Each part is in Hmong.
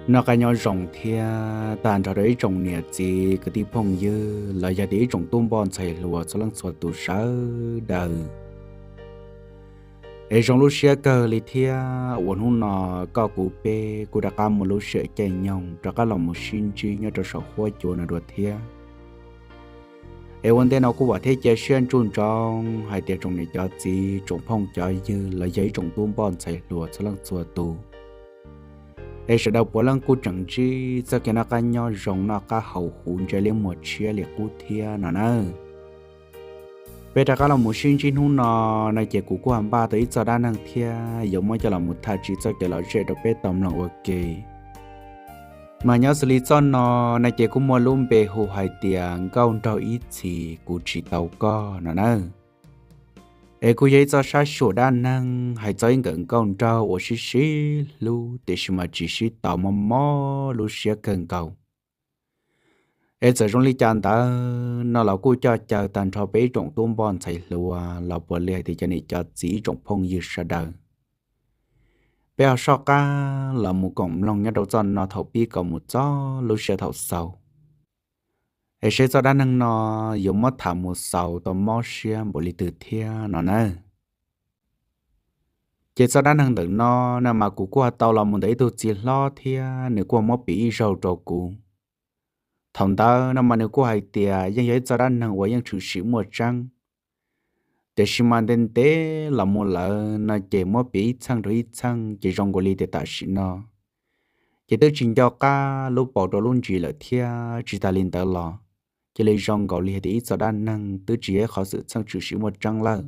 Noj qab nyob zoo thiab tag nrho rau ib tsoom niam txiv kwv tij phooj ywg los yog tias ib tsoom tub npoj ntxhais hluas txhua leej txhua tus sawv daws. Es zoo lub siab kawg li thiab uas hnub no koj kuv peb kuj rov qab muaj lub sij hawm caij nyoog rov qab los mus sib ntsib nyob rau saum huab cua no dua thiab. Es ua ntej no kuj vam thiab cia siab ntsuj ntsoov hais tias tsoom niam cov txiv tsoom phooj cov ywg los yog ib tsoom tub npoj ntxhais hluas txhua leej txhua tus, es sawv daws puav leej kuj tseem ntsib txoj kev noj qab nyob zoo noj qab haus huv ntse liab muag tshiab li qub thiab no na. Peb rov qab los mus sib ntsib hnub no, no ces kuv kuj ho npaj tau ib txoj dab neeg thiab yuav muab coj los mus tham txog txoj kev lom zem rau peb tau mloog ua ke. Mas nyob xws li txoj no, no ces kuj muaj lub npe hu hais tias nkauj nraug ib txhis kuv tsis tau koj no na. Es kuj yog ib txoj sab xyuas dab neeg hais txog ib nkawm nkauj nraug uas sib sib hlub tiam sis mas tsis sib tau mob mob lub siab kawg nkaus. Es txawm zoo li cas ntawd no los kuj coj caw tag nrho peb ib tsoom tub npoj ntxhais hluas los puav leej hais tias cov niam cov txiv ib tsoom phooj ywg sawv daws, peb ho soj qab los mus koom mloog nyob rau txoj no thaum pib kom mus txog lub sij hawm thaum xaus, es seb txoj dab neeg no yuav muab tham mus xaus tau mob siab npaum li twg thiab no na. Ces txoj dab neeg ntawm no, no mas kuv kuj ho tau los mus ntawm ib tug txiv hlob thiab nws kuj muab piav ib zaug rau kuv. Thaum ntawd no mas nws kuj hais tias yeej yog ib txoj dab neeg uas yeej tshwm sim muaj tseeb, tiam sis mas ntev ntev los mus lawm no ces muab piav ib txheej rau ib txheej ces zoo nkaus li tias tam sim no ces twb tsis nco qab lub paus rau lub ntsis lawm thiab. Tsis tas li ntawd los cia li zoo nkaus li hais tias ib txoj dab neeg twb tsis yog ib qhov xwm txheej tshwm sim muaj tseeb lawm.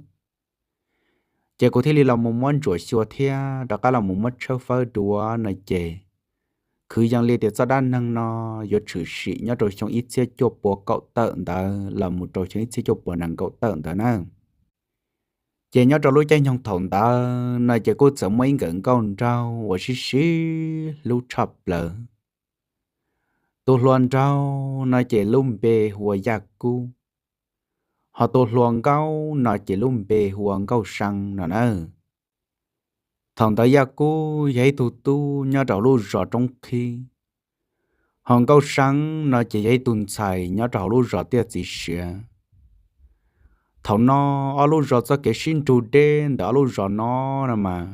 Ces kuv thiaj li los mus muab ntsuam xyuas thiab rov qab los mus muab tshawb fawb dua no ces kwv yees li tias txoj dab neeg no yuav tshwm sim nyob rau xyoo ib txhiab cuaj pua kaum tawm ntawd los mus rau xyoo ib txhiab cuaj pua nees nkaum tawm ntawd na. Ces nyob rau lub caij nyoog thaum ntawd no ces kuj txawm muaj ib nkawm nkauj nraug uas sib sib hlub tshaj plaws. Tus hluas nraug no ces lub npe hu ua Yaj Kub, ho tus hluas nkauj no ces lub npe hu ua Nkauj See no na. Thaum ntawd Yaj Kub yog ib tug tub nyob rau lub zos Roob Qhib, ho Nkauj See no ces yog ib tug ntxhais nyob rau hauv lub zos Tiaj Txiv Siav. Thaum no ob lub zos txoj kev sib nrug deb ntawm ob lub zos no no mas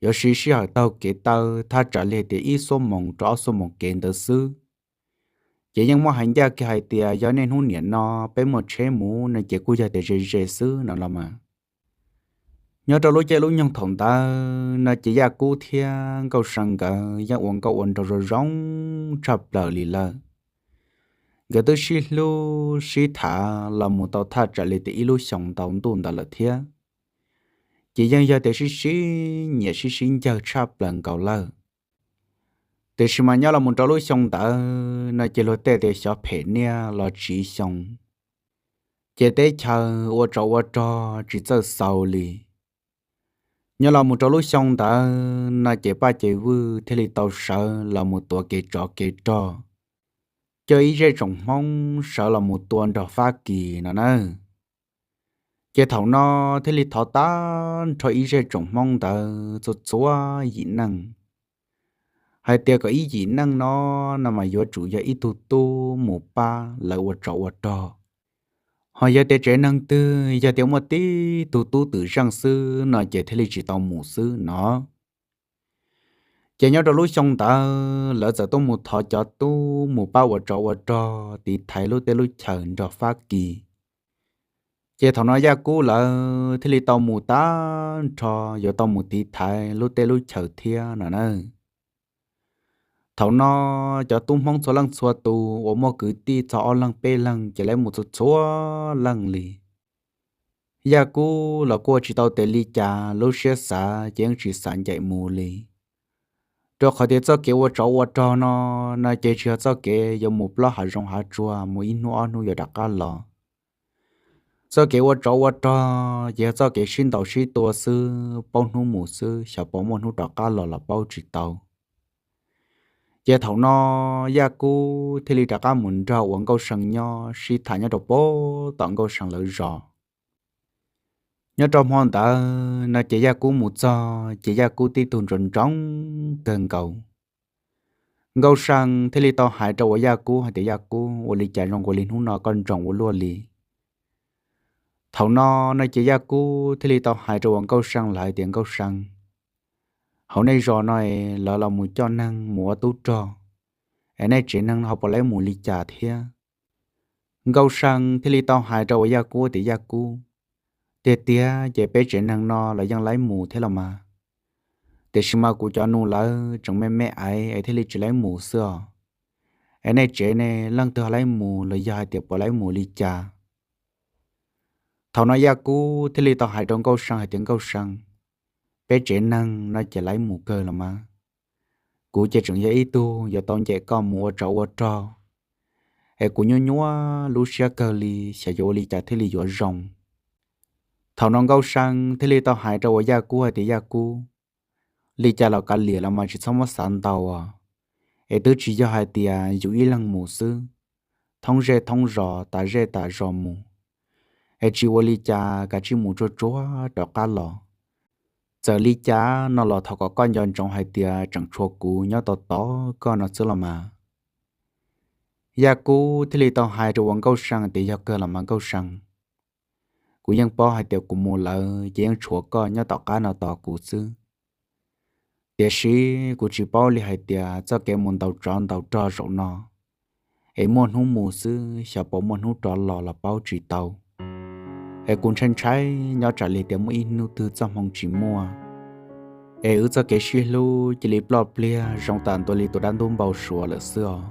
yuav siv sij hawm taug kev taw thaj tsam li hais tias ib xuab moos rau ob xuab moos kev ntawd xwb. Ces yeej muaj hais ncaj kiag hais tias yog niaj hnub niam no peb muaj tsheb mus no ces kuj yog tias ze ze xwb no los mas. Nyob rau lub caij lub nyoog thaum ntawd no ces Yaj Kub thiab Nkauj See nkawd yeej ua nkauj ua nraug zoo zoo tshaj plaws li lawm. Nkawd twb sib hlub sib tham los mus tau thaj tsam li tias ib lub xyoos ntau ntuj ntawd lawm thiab. Ces yeej yog tias sib sib nyiam sib sib ncawg tshaj plaws nkaus lawm. Tiam sis mas nyob los mus rau lub xyoo ntawd no ces luag tej tias xyov phem niaj los tsiv xyoo, ces teb chaws ua tsov ua rog tsis txawj xaus li. Nyob los mus rau lub xyoo ntawd no ces Paj Ces Vwj thiaj li tau sawv los mus tuav kev tsov kev rog, coj ib zej tsoom Hmoob sawv los mus tua nrog Fab Kis no na. Ces thaum no thiaj li thov tag nrho ib zej tsoom Hmoob ntawd txhua txhua yim neej, hais tias kom ib yim neej no no mas yuav tsum yog ib tug tub mus pab lawv ua tsov ua rog. Ho yog tias tsev neeg twg yog tias muaj tib tug tub twm zeej xwb no ces thiaj li tsis tau mus xwb no. Ces nyob rau lub xyoo ntawd lawv txawm tuaj mus thov cov tub mus pab ua tsov ua rog tiv thaiv lub teb lub chaws nrog Fab Kis. Ces thaum no Yaj Kub lawv thiaj li tau mus tag nrho yuav tau mus tiv thaiv lub teb lub chaws thiab no na. Thaum no cov tub Hmoob txhua leej txhua tus uas muaj kwv tij txog ob leeg peb leeg ces lawv mus txhua txhua leej li. Yaj Kub los kuj tsis tau tes li cas, lub siab xav ces yeej tsis xav ncaim mus li. Rau qhov tias txoj kev ua tsov ua rog no, no ces tsis yog txoj kev yuav mus plob hav zoov hav tsuag mus ib hnub ob hnub yuav rov qab los. Txoj kev ua tsov ua rog ces yog txoj kev sib ntaus sib tua xwb, paub hnub mus xwb, xyov puas muaj hnub rov qab los los paub tsis tau. Ces thaum no Yaj Kub thiaj li rov qab mus nrog uas Nkauj See nyob sib tham nyob rau puag tom Nkauj See lawv zos. Nyob rau hmo ntawd no ces Yaj Kub mus txog ces Yaj Kub tib tug ntsoov ntsoov kawg nkaus. Nkauj See thiaj li tau hais rau uas Yaj Kub hais tias, Yaj Kub, ua li cas zoo nkaus li hnub no koj ntsoov ua luaj li? Thaum no no ces Yaj Kub thiaj li tau hais rau uas Nkauj See lawv tias, Nkauj See, hauv nej zos no es lawv los mus coj neeg mus ua tub rog, es nej tsev neeg no ho puas laib mus li cas thiab? Nkauj See thiaj li tau hais rau uas Yaj Kub tias, Yaj Kub, tiag tiag ces peb tsev neeg no los yeej laib mus thiab los mas, tiam sis mas kuv cov nus lawv tseem me me aiv es thiaj li tsis laib mus xwb os. Es nej tsev ne, leej twg ho laib mus los yog hais tias puas laib mus li cas? Thaum no Yaj Kub thiaj li tau hais rau Nkauj See hais tias, Nkauj See, peb tsev neeg no ces laib mus kawg los mas, kuv ces tseem yog ib tug yuav tau ncaim koj mus ua tsov ua rog, es kuv nyuaj nyuaj lub siab kawg li, xyov yuav ua li cas thiaj li yuav zoo. Thaum no Nkauj See thiaj li tau hais rau uas Yaj Kub hais tias, Yaj Kub, li cas los kav liam los mas tsis txhob muab xav ntau os, es twb tsis yog hais tias yus ib leeg mus xwb, thoob zej thoob zos tas zej tas zos mus, es tsis ua li cas, kav tsij mus tsuag tsuag rov qab los. Txawm li cas no los thov kom koj nco ntsoov hais tias tseem tshuav kuv nyob tos tos koj no xwb los mas. Yaj Kub thiaj li tau hais rau uas Nkauj See tias, Yog kawg los mas Nkauj See, kuv yeej paub hais tias kuv mus lawm ces yeej tshuav koj nyob tom qab no tos kuv xwb. Tiam sis kuv tsis paub li hais tias txoj kev mus ntaus tsov ntaus rog zaum no, es muaj hnub mus xwb xyov puas muaj hnub rov los los paub tsis tau. Es kuv ntshai ntshai nyob tsam li tias muaj ib hnub twg txoj hmoo tsis muaj, es wb txoj kev sib hlub cia li ploj pliag zoo tam ntua li tus dab ntub npau suav lawm xwb os.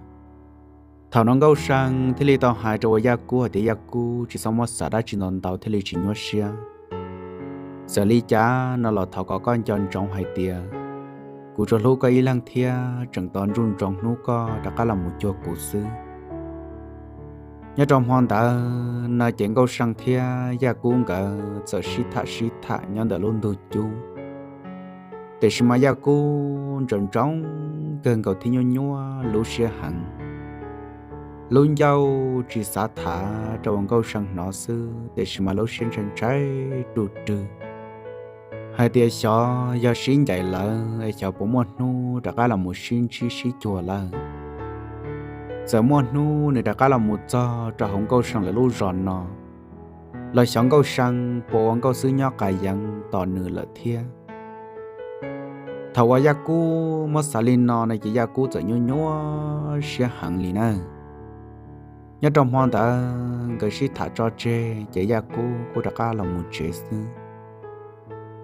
Thaum no Nkauj See thiaj li tau hais rau uas Yaj Kub hais tias, Yaj Kub, tsis txhob muab xav dab tsi ntau ntau thiaj li tsis nyuaj siab. Txawm li cas no los thov kom koj nco ntsoov hais tias kuv tsuas hlub koj ib leeg thiab tseem tos ntsuj ntsoov hnub koj rov qab los mus cuag kuv xwb. Nyob rau hmo ntawd no ces Nkauj See thiab Yaj Kub nkawd txawm sib tham sib tham nyob ntawm lub ntug cub. Tiam sis mas Yaj Kub ntsoov ntsoov kawg nkaus thiab nyuaj nyuaj lub siab heev. Lub ncauj tsis xav tham rau uas Nkauj See hnov xwb, tiam sis mas lub siab ntshai ntshai ruj rwg hais tias xyov yog sib ncaim lawm es xyov puas muaj hnub rov qab los mus sib ntsib sib cuag lawm. Txawm muaj hnub nws rov qab los mus txog rau hauv Nkauj See lawv lub zos no, los xyov Nkauj See puas ua nkauj xwb nyob qas yeev tos nws lawm thiab. Thaum uas Yaj Kub muab xav li no no ces Yaj Kub txawm nyuaj nyuaj siab heev li na. Nyob rau hmo ntawd nkawd sib tham tso tseg ces Yaj Kub kuj rov qab los mus tsev xwb.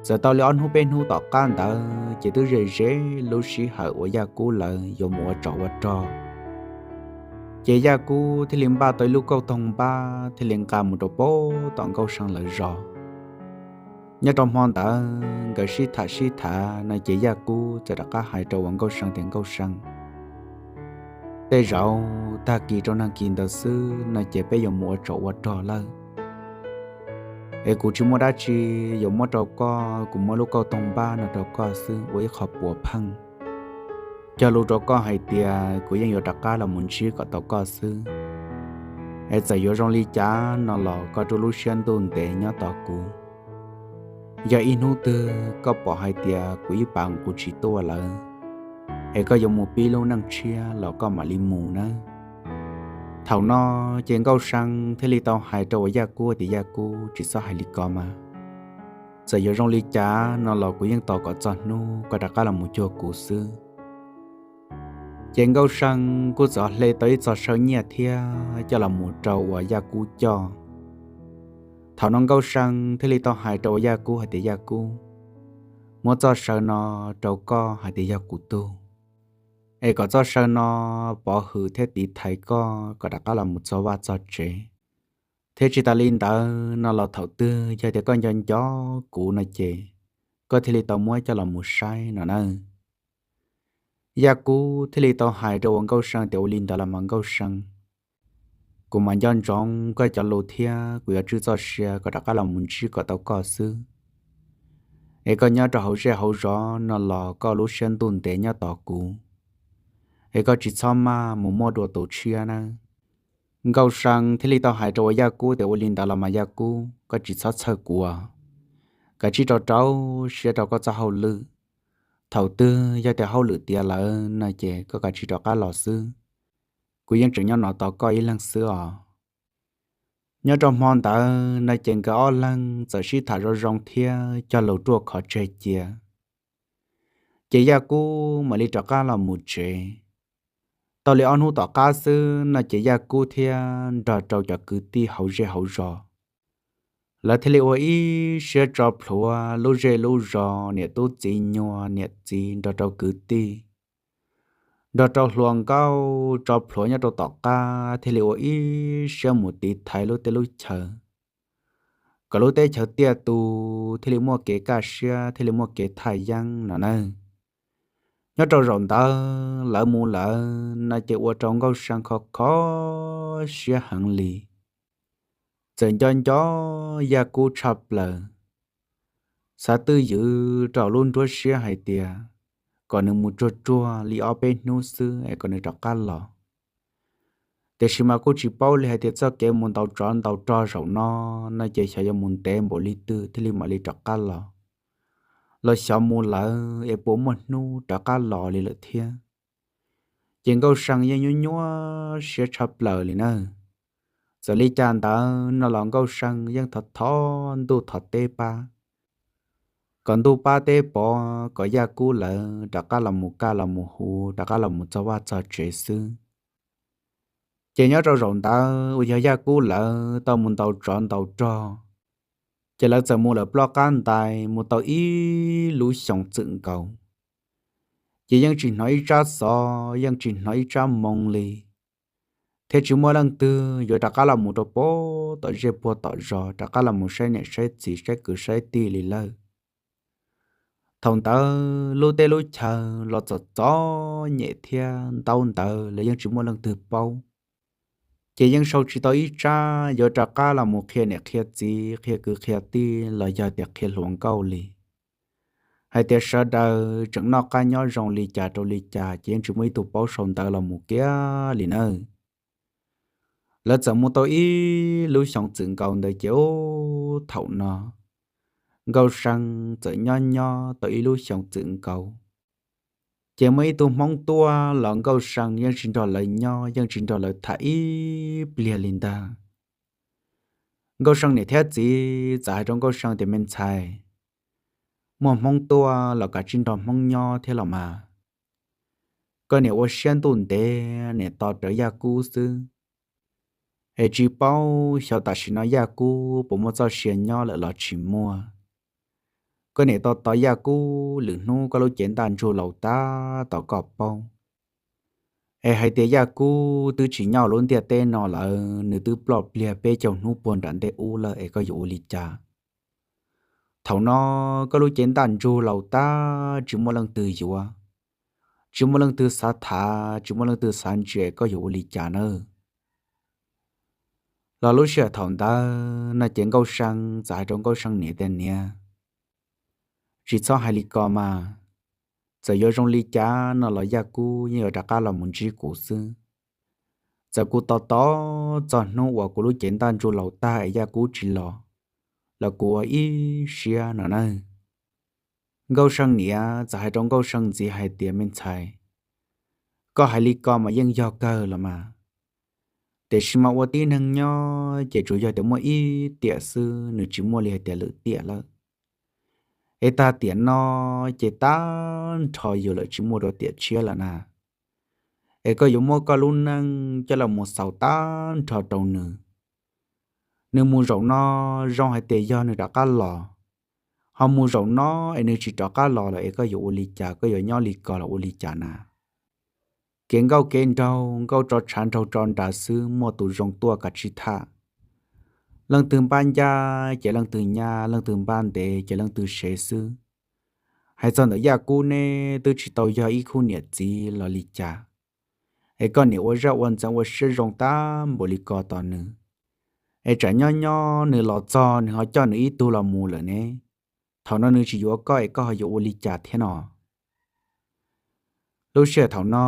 Txawm tau li ob hnub peb hnub tom qab ntawd ces twb ze ze lub sij hawm uas Yaj Kub lawv yuav mus ua tsov ua rog. Ces Yaj Kub thiaj li npaj tau ib lub kauj toog npab thiaj li nqa mus rau pem tom Nkauj See lawv zos. Nyob rau hmo ntawd nkawd sib tham sib tham no ces Yaj Kub txawm rov qab hais rau uas Nkauj See tias, Nkauj See, tej zaum tag kis rau nag kis ntawd xwb no ces peb yuav mus ua tsov ua rog lawm. Es kuv tsis muaj dab tsi yuav muab rau koj, kuv muab lub kauj toog npab no rau koj xwb ua ib qho puav pheej cog lus rau koj hais tias kuv yeej yuav rov qab los mus ntsib kom tau koj xwb. Es txawm yuav zoo li cas no los koj rub lub siab ntuj ntev nyob tos kuv. Yog ib hnub twg koj pom hais tias kuv ib pas kuv tsis tuaj lawm, es koj yuav mus pib lub neej tshiab los koj mam li mus nawb. Thaum no ces Nkauj See thiaj li tau hais rau uas Yaj Kub tias, Yaj Kub, tsis txhob hais li ko mas. Txawm yuav zoo li cas no los kuv yeej tos kom txog hnub koj rov qab los mus cuag kuv xwb. Ces Nkauj See kuj txawm hle tau ib txoj saw nyiaj thiab coj los mus rau uas Yaj Kub coj. Thaum no Nkauj See thiaj li tau hais rau uas Yaj Kub hais tias, Yaj Kub, muab txoj saw no rau koj hais tias yog kuv tug, es kom txoj saw no pov hwm thiab tiv thaiv koj kom rov qab los mus txog vaj txog tsev, thiab tsis tas li ntawd no los thaum twg yog tias koj nco nco kuv no ces koj thiaj li tau muab coj los mus saib no nawb. Yaj Kub thiaj li tau hais rau uas Nkauj See tias, ua li ntawd los mas Nkauj See, kuv mam nco ntsoov koj cov lus thiab kuv yuav tswj txoj sia kom rov qab los mus ntsib kom tau koj xwb. Es koj nyob rau hauv zej hauv zos no los koj lub siab ntuj ntev nyob tos kuv, es koj tsis txhob maj mus muaj dua tus tshiab nawb. Nkauj See thiaj li tau hais rau uas Yaj Kub tias, ua li ntawd los mas Yaj Kub, koj tsis txhob txhawj kuv, kav tsij rau rau siab rau koj txoj hauj lwm, Thaum twg yog tias hauj lwm tiav lawm no ces koj kav tsij rov qab los xwb. Kuv yeej tseem nyob no tos koj ib leeg xwb os. Nyob rau hmo ntawd no ces nkawd ob leeg txawm sib tham zoo zoo thiab cog lus ruaj khov tseg cia. Ces Yaj Kub mam li rov qab los mus tsev. Tau li ob hnub tom qab xwb no ces Yaj Kub thiab nrog rau cov kwv tij hauv zej hauv zos, lawv thiaj li ua ib siab tso plhuav lub zej lub zos, niam tub txiv nyuag, niam txiv nrog rau kwv tij, nrog rau hluas nkauj tso plhuav nyob rau tom qab thiaj li ua ib siab mus tiv thaiv lub teb lub chaw, kom lub teb chaws tiaj tus thiaj li muaj kev kaj siab thiaj li muaj kev thaj yeeb no na. Nyob rau zaum ntawd lawv mus lawm no ces ua rau Nkauj See kho kho siab heev li, txawm nco nco Yaj Kub tshaj plaws, xav twj ywm rau lub nruab siab hais tias kom nws mus tsuag tsuag li ob peb hnub xwb es kom nws rov qab los. Tiam sis mas kuj tsis paub li hais tias txoj kev mus ntaus tsov ntaus rog zaum no no ces xyov yuav mus ntev npaum li twg thiaj li mam li rov qab los, los xyov mus lawm es puas muaj hnub rov qab los li lawm thiab. Ces Nkauj See yeej nyuaj nyuaj siab tshaj plaws li na. Txawm li cas ntawd no los Nkauj See yeej thov thov ntuj thov teb pab, kom ntuj pab teb pov kom Yaj Kub lawv rov qab los mus kaj los mus hu, rov qab los mus txog vaj txog tsev xwb. Ces nyob rau zaum ntawd uas yog Yaj Kub lawv tau mus ntaus tsov ntaus rog, ces lawv txawm mus lawm ploj qab ntais mus tau ib lub xyoo txwm nkaus, ces yeej tsis hnov ib tsab xov, yeej tsis hnov ib tsab moo li, thiab tsis muaj leej twg yuav rov qab los mus rau pem tom zej puag tom zos rov qab los mus saib niam saib txiv saib kwv saib tij li lawm. Thaum ntawd lub teb lub chaw los txom txom nyem thiab ntaub ntawv los yeej tsis muaj leej twg paub, ces yeej sau tsis tau ib tsab yuav rov qab los mus qhia niam qhia txiv qhia kwv qhia tij los yog tias qhia hluas nkauj li, hais tias sawv daws tseem noj qab nyob zoo li cas rau li cas ces yeej tsis muaj ib tug paub sau ntawv los mus kiag li nawb. Lawv txawm mus tau ib lub xyoo txwm nkaus ntawd ces ub thaum no Nkauj See txawm nyob nyob tau ib lub xyoo txwm nkaus, ces muaj ib tug Hmoob tuaj los Nkauj See yeej tsis nrog lawv nyob yeej tsis nrog lawv tham ib pliag li ntag. Nkauj See niam thiab txiv txawm hais rau Nkauj See tias me ntxhais, muaj Hmoob tuaj los kav tsij nrog Hmoob nyob thiab los mas. Koj niam ua siab ntuj ntev niam tos rawv Yaj Kub xwb, es tsis paub xyov tam sim no Yaj Kub puas muaj txoj sia nyob lawm los tsis muaj. Koj niam tos tos Yaj Kub lwm hnub koj lub cev ntaj ntsug laus tab tom koj paub, es hais tias Yaj Kub twb tsis nyob lub ntiaj teb no lawm, nws twb ploj pliag peb caug hnub puag nram ntej ub lawm es koj yuav ua li cas? Thaum no koj lub cev ntaj ntsug laus tab tsis muaj leej twg yuav, tsis muaj leej twg xav tham tsis muaj leej twg xav ntsia es koj yuav ua li cas nawb? Los lub sij hawm thaum ntawd no ces Nkauj See txawm hais rau Nkauj See niam tias niam, tsis txhob hais li ko mas, txawm yuav zoo li cas no los Yaj Kub yeej yuav rov qab los mus ntsib kuv xwb. Txawm kuv tos tos txog hnub uas kuv lub cev ntaj ntsug laus tag es Yaj Kub tsis los, los kuv ua ib siab no na. Nkauj See niam txawm hais rau Nkauj See ntxiv hais tias me ntxhais, koj hais li ko mas yeej yog kawg los mas, tiam sis mas ua tib neeg nyob ces tsuas yog tias muaj ib tiam xwb, nws tsis muaj li hais tias lwm tiam lawm. Es tag tiam no ces tag nrho yus lawm tsis muaj dua tiam tshiab lawm na. Es koj yuav muab koj lub neej coj los mus xaus tag nrho rau nws. Nws mus zaum no zoo hais tias yog nws rov qab los, ho mus zaum no es nws tsis rov qab los lawm es koj yuav ua li cas, koj yuav nyob li ko los ua li cas na? Kev nkauj kev nraug, nkauj tso tshav nraug tso nras xwb, muaj tus zoo tuaj kav tsij tham. Leej twg npab ncaj ces leej twg nyab, leej twg npab ntev ces leej twg sev xwb. Hais txog ntawm Yaj Kub neb twb tsis tau yog ib khub niam txiv los li cas, es koj niam ua zaj ua ntxeev ua siab zoo tab npaum li ko tos nws, es tsam nyob nyob nws los txog nws ho coj nws ib tug los mus lawm ne, thaum no nws tsis yuav koj es koj ho yuav ua li cas thiab no? Lub sij hawm thaum no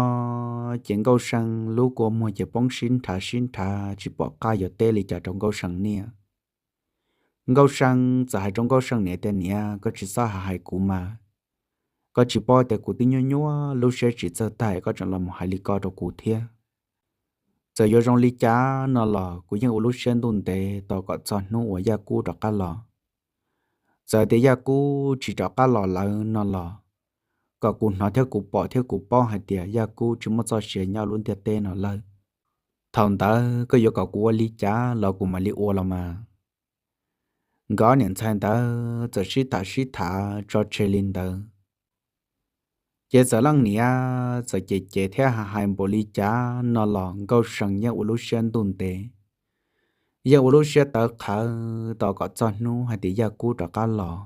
ces Nkauj See lub kua muag ces poob sib nrhav sib nrhav tsis pom qab yuav teb li cas rau Nkauj See niam. Nkauj See txawm hais rau Nkauj See niam tias niam, koj tsis txhob hais hais kuv mas, Koj tsis paub tias kuv twb nyuaj nyuaj lub siab tsis txawj tag koj tseem los mus hais li ko rau kuv thiab. Txawm yuav zoo li cas no los kuv yeej ua lub siab ntuj ntev tos kom txog hnub uas Yaj Kub rov qab los. Txawm tias Yaj Kub tsis rov qab los lawm no los, kom kuv hnov thiab kuv pom thiab kuv paub hais tias Yaj Kub tsis muaj txoj sia nyob lub ntiaj teb no lawm. Thaum ntawd koj yuav kom kuv ua li cas los kuv mam li ua los mas. Nkawd ob niam ntxhais ntawd txawm sib tham sib tham tso tseg li ntawd. Ces txawm leej niam txawm cem cem thiab hais hais npaum li cas no los Nkauj See yeej ua lub siab ntuj ntev, yeej ua lub siab tawv qhawv tos kom txog hnub hais tias Yaj Kub rov qab los.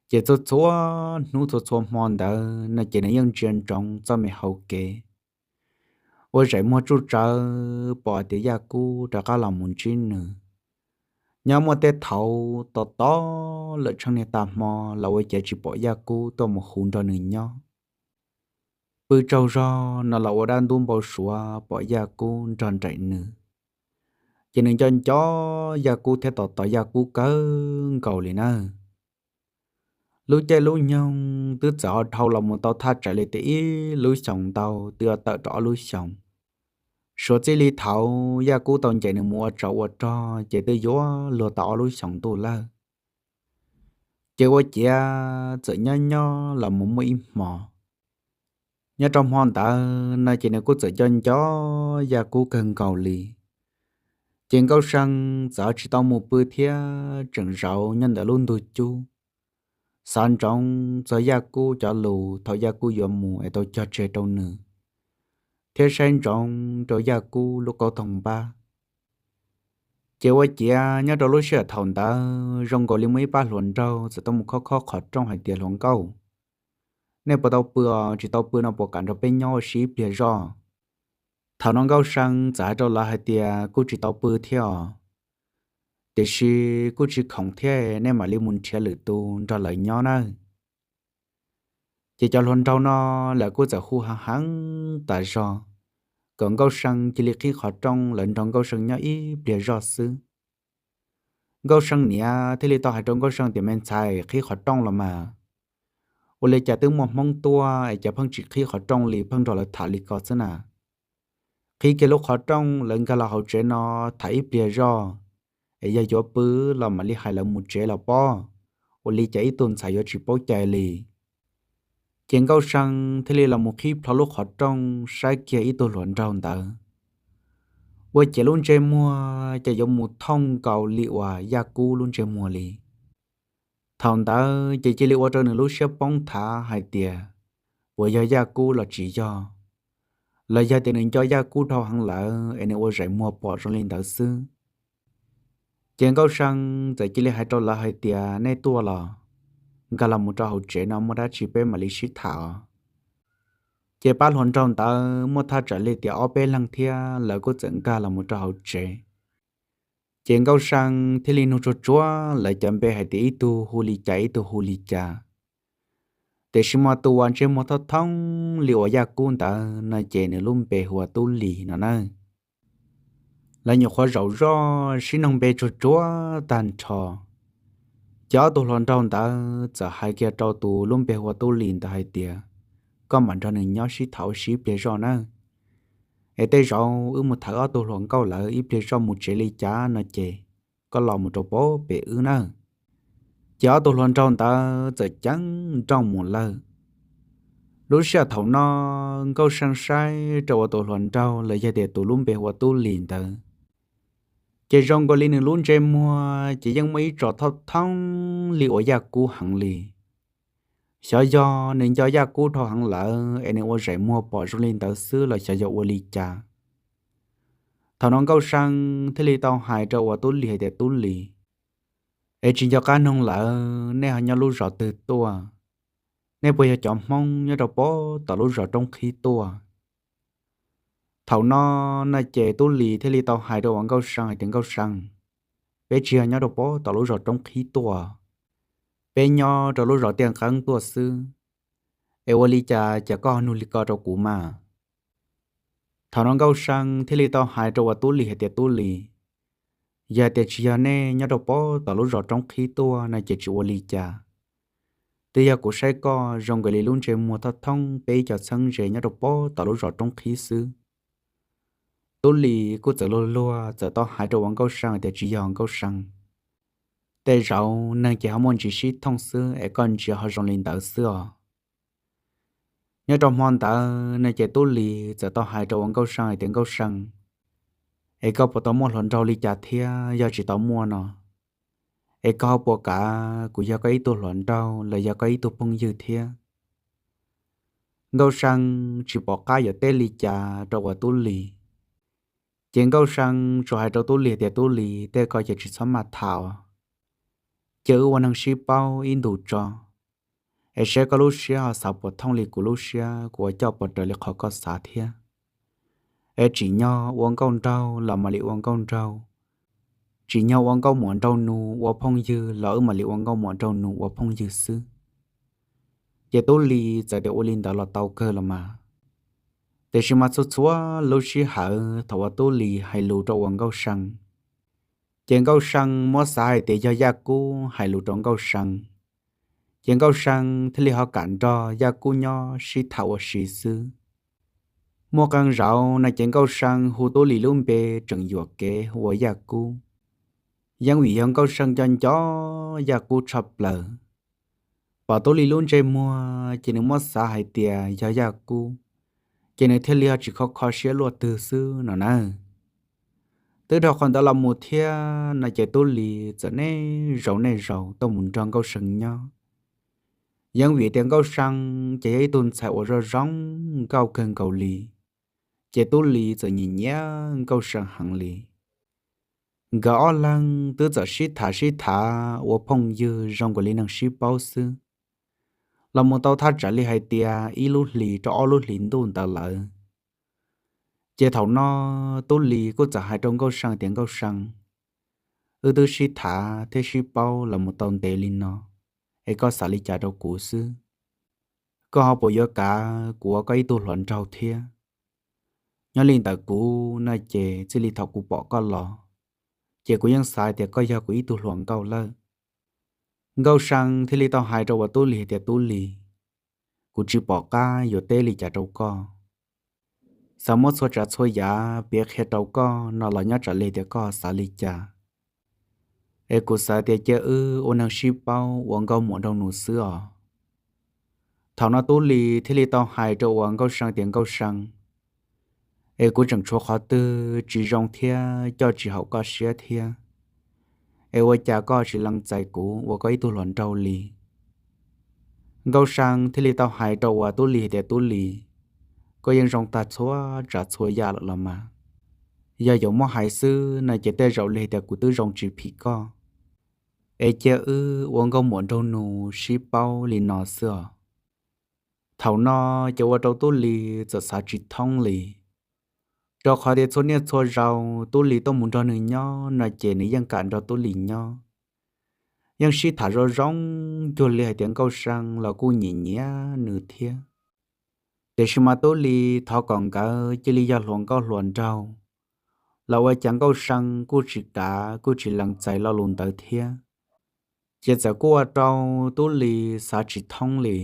Ces txhua txhua hnub txhua txhua hmo ntawd no ces nws yeej ntsia ntsoov txoj me hau kev, ua zaim muag tsuj tsawv pom hais tias Yaj Kub rov qab los mus ntsib nws. Nyob muaj tej thaum tos tos lawm tsheej niaj tag hmo los ua cas tsis pom Yaj Kub tuaj mus hu nrog nws nyob. Pw tsaug zog no los ua dab ntub npau suav pom Yaj Kub nrog nraim nws, ces nws nco nco Yaj Kub thiab tos tos Yaj Kub kawg nkaus li na. Lub caij lub nyoog twb txawm ho dhau los mus tau thaj tsam li tias ib lub xyoos ntau twb yuav tawm rau ob lub xyoos. Suav txij li thaum Yaj Kub tau ncaim nws mus ua tsov ua rog ces twb yuav luag tau ob lub xyoos ntuj lawm. Ces ua ciav txawm nyob nyob los mus muaj ib hmo, nyob rau hmo ntawd no ces nws kuj txawm nco nco Yaj Kub kawg nkaus li. Ces Nkauj See txawm ho tsis tau mus pw thiab tseem zaum nyob ntawm lub ntug cub, xav ntsoov txog Yaj Kub cov lus thaum Yaj Kub yuav mus es tau cog tseg rau nws, thiab saib ntsoov rau Yaj Kub lub kaub toog npab. Ces ua ciav nyob rau lub sij hawm thaum ntawd zoo nkaus li muaj ib pab hluas nraug txawm tuaj mus khob khob qhov rooj hais tias, Hluas nkauj, nej puas tau pw os? Tsis tau pw no puas kam nrog peb nyob ua si ib pliag zoj? Thaum no Nkauj See txawm hais rau lawv hais tias, Kuj tsis tau pw thiab os, tiam sis kuj tsis khoom thiab, nej mam li mus nrhiav lwm tus nrog lawv nyob nawb. Ces cov hluas nraug no lawv kuj txawm hu heev heev tas zog kom Nkauj See cia li qhib qhov rooj lawv nrog Nkauj See nyob ib pliag zoj xwb. Nkauj See niam thiaj li tau hais rau Nkauj See tias, Me ntxhais, qhib qhov rooj los mas. Ua li cas twb muaj Hmoob tuaj es cas pheej tsis qhib qhov rooj li, pheej nrog lawv tham li ko xwb na? Qhib kiag lub qhov rooj lawv nkag los hauv tsev no tham ib pliag zoj, es yog yuav pw los mam li hais lawv mus tsev los pob. Ua li cas ib tug ntxhais yuav tsis paub cai li? Ces Nkauj See thiaj li los mus qhib plho lub qhov rooj saib kiag ib tug hluas nraug ntawd, ua ciav lub ntsej muag ces yuav mus thooj nkaus li uas Yaj Kub lub ntsej muag li. Thaum ntawd ces cia li ua rau nws lub siab poob thav hais tias, Puas yog Yaj Kub los tsis yog? Los yog tias nws nco Yaj Kub dhau heev lawm es nws ua zaim muag pom zoo li ntawd xwb? Ces Nkauj See txawm cia li hais rau lawv hais tias, Nej tuaj los, nkag los mus rau hauv tsev no muaj dab tsi peb mam li sib tham os. Ces pab hluas nraug ntawd muaj thaj tsam li tias ob peb leeg thiab lawv kuj txawm nkag los mus rau hauv tsev. Ces Nkauj See thiaj li nug tsuag tsuag lawv cov npe hais tias ib tug hu li cas ib tug hu li cas. Tiam sis mas tus uas ntsej muag thoob thoob li uas Yaj Kub ntawd no ces nws lub npe hu ua Tub Lis no na. Lawv nyuam qhuav zaum zoj sib noog npe tsuag tsuag tag nrho, ces ob tug hluas nraug ntawd txawm hais kiag rau tus lub npe hu ua Tub Lis ntawd hais tias, Koj mam nrog nws nyob sib tham ua si ib pliag zoj nawb, es tej zaum wb mus thawm ob tug hluas nkauj lawv ib pliag zoj mus tsev li cas no ces koj los mus rau pem wb nawb. Ces ob tug hluas nraug ntawd txawm ceev nrooj mus lawm. Lub sij hawm thaum no Nkauj See saib rau uas tus hluas nraug los yog tias tus lub npe hu ua Tub Lis ntawd, ces zoo nkaus li nws lub ntsej muag ces yeej muaj ib tsos thoob thoob li uas Yaj Kub heev li. Xyov yog nws nco Yaj Kub dhau heev lawm es nws ua zaim muag pom zoo li ntawd xwb los xyov yog ua li cas. Thaum no Nkauj See thiaj li tau hais rau uas Tub Lis hais tias, Tub Lis, es tsis nco qab noog lawm, nej ho nyob lub zos twg tuaj? Nej puas yog cov Hmoob nyob rau pem tom lub zos Roob Qhib tuaj? Thaum no no ces Tub Lis thiaj li tau hais rau uas Nkauj See hais tias, Nkauj See, peb tsis yog nyob rau pem tom lub zos Roob Qhib tuaj, peb nyob rau lub zos Tiaj Nqeeb tuaj xwb. Es ua li cas cas koj ho nug li ko rau kuv mas? Thaum no Nkauj See thiaj li tau hais rau uas Tub Lis hais tias, Tub Lis, yog tias tsis yog nej nyob rau pem tom lub zos Roob Qhib tuaj no ces tsis ua li cas. Twb yog kuv saib koj zoo nkaus li lub ntsej muag thoob thoob peb ib co txheeb ze nyob rau pob tom lub zos roob qhib xwb. Tub Lis kuj txawm luag luag txawm tau hais rau ua Nkauj See tias tsis yog Nkauj See, tej zaum neeg ces ho muaj ntsis sib thooj xwb es koj ntsia ho zoo li ntawd xwb os. Nyob rau hmo ntawd no ces Tub Lis txawm tau hais rau ua Nkauj See hais tias Nkauj See, es koj puas tau muaj hluas nraug li cas thiab? Yog tsis tau muaj no, es koj ho puas kav kuv yog koj ib tug hluas nraug los yog koj ib tug phooj ywg thiab? Nkauj See tsis pom qab yuav teb li cas rau ua Tub Lis, ces Nkauj See tsuas hais rau Tub Lis tias Tub Lis, tej ko ces tsis txhob maj tham, cia wb ua neeg sib paub ib ntus tso, es saib koj lub siab ho xav puas thooj li kuv lub siab, kuv ua coj puas raws li qhov koj xav thiab. Es tsim nyog ua nkauj nraug los mam li ua nkauj nraug, tsim nyog ua nkauj muam nraug nus ua phooj ywg los wb mam li ua nkauj muam nraug nus ua phooj ywg xwb. Ces Tub Lis txawm tias ua li ntawd los tau kawg los mas. Tiam sis mas txhua txhua lub sij hawm thaum uas Tub Lis hais lus rau ua Nkauj See, ces Nkauj See muab xav hais tias yog Yaj Kub hais lus rau Nkauj See, ces Nkauj See thiaj li ho kam nrog Yaj Kub nyob sib tham ua si xwb. Muaj qee zaum no ces Nkauj See hu Tub Lis lub npe tseem yuam kev hu ua Yaj Kub, yeej vim yog Nkauj See nco nco Yaj Kub tshaj plaws. Pom Tub Lis lub ntsej muag ces nws muab xav hais tias yog Yaj Kub, ces nws thiaj li ho tsis kho kho siab luaj twg xwb no na. Twb dhau qhov ntawd los mus thiab no ces Tub Lis txawm niaj zaus niaj zaus tuaj mus nrog Nkauj See nyob, yeej vim tias Nkauj See ces yog ib tug ntxhais uas zoo zoo nkauj kawg nkaus li, ces Tub Lis txawm nyiam nyiam Nkauj See heev li. Nkawd ob leeg twb txawm sib tham sib tham ua phooj ywg zoo nkaus li neeg sib paub xwb, los mus tau thaj tsam li hais tias ib lub hlis rau ob lub hlis ntuj ntawd lawm. Ces thaum no Tub Lis kuj txawm hais rau Nkauj See tias Nkauj See, wb twb sib tham thiab sib paub los mus tau ntev li no, es koj xav li cas rau kuv xwb? Koj ho puas yuav kav kuv ua koj ib tug hluas nraug thiab? Nyob li ntawm kuv no ces txij li thaum kuv pom koj los, ces kuv yeej xav tias koj yog kuv ib tug hluas nkauj lawm. Nkauj See thiaj li tau hais rau ua Tub Lis tias Tub Lis, kuv tsis pom qab yuav teb li cas rau koj. Xav muab txhua tsav txhua yam piav qhia rau koj no los nyob tsam li tias koj xav li cas, es kuv xav tias cia wb ua neeg sib paub ua nkauj muam nraug nus xwb os. Thaum no Tub Lis thiaj li tau hais rau ua Nkauj See tias Nkauj See, es kuv tseem tshuav qhov twg tsis zoo thiab coj tsis haum koj siab thiab, es ua cas koj tsis lees txais kuv ua koj ib tug hluas nraug li? Nkauj See thiaj li tau hais rau ua Tub Lis tias Tub Lis, koj yeej zoo tag txhua tsav txhua yam lawm los mas. Yog yuav muab hais xwb no ces tej zaum li tias kuv twb zoo tsis phim koj, es cia wb ua nkauj muam nraug nus sib paub li no xwb os. Thaum no ces ua rau Tub Lis txawm xav tsis thoob li, rau qhov tias txhua niaj txhua zaus Tub Lis tuaj mus nrog nws nyob no ces nws yeej kam nrog Tub Lis nyob, yeej sib tham zoo zoo cuag li hais tias Nkauj See los kuj nyiam nyiam nws thiab. Tiam sis mas Tub Lis thov kom nkawd cia li yog hluas nkauj hluas nraug, los ua cas Nkauj See kuj tsis kav kuj tsis lees txais lo lus ntawd thiab. Ces txawm kuj ua rau Tub Lis xav tsis thoob li.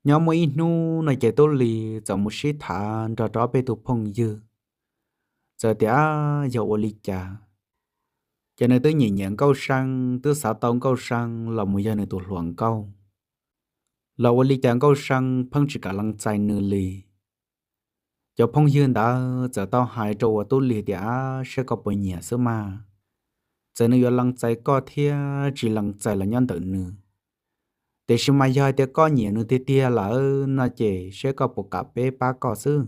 Nyob muaj ib hnub no ces Tub Lis txawm mus sib tham nrog rau ob peb tug phooj ywg, txawm tias yog ua li cas, ces nws twb nyiam nyiam Nkauj See, twb xav tau Nkauj See los mus yog nws tus hluas nkauj, los ua li cas Nkauj See pheej tsis kam lees txais nws li. Cov phooj ywg ntawd txawm tau hais rau ua Tub Lis tias, Ab, saib koj puas nyiam xwb mas, txawm nws yuav lees txais koj thiab tsis lees txais los nyob ntawm nws. Tiam sis mas yog hais tias koj nyiam nws tiag tiag lawm no ces saib koj puas kam peb pab koj xwb.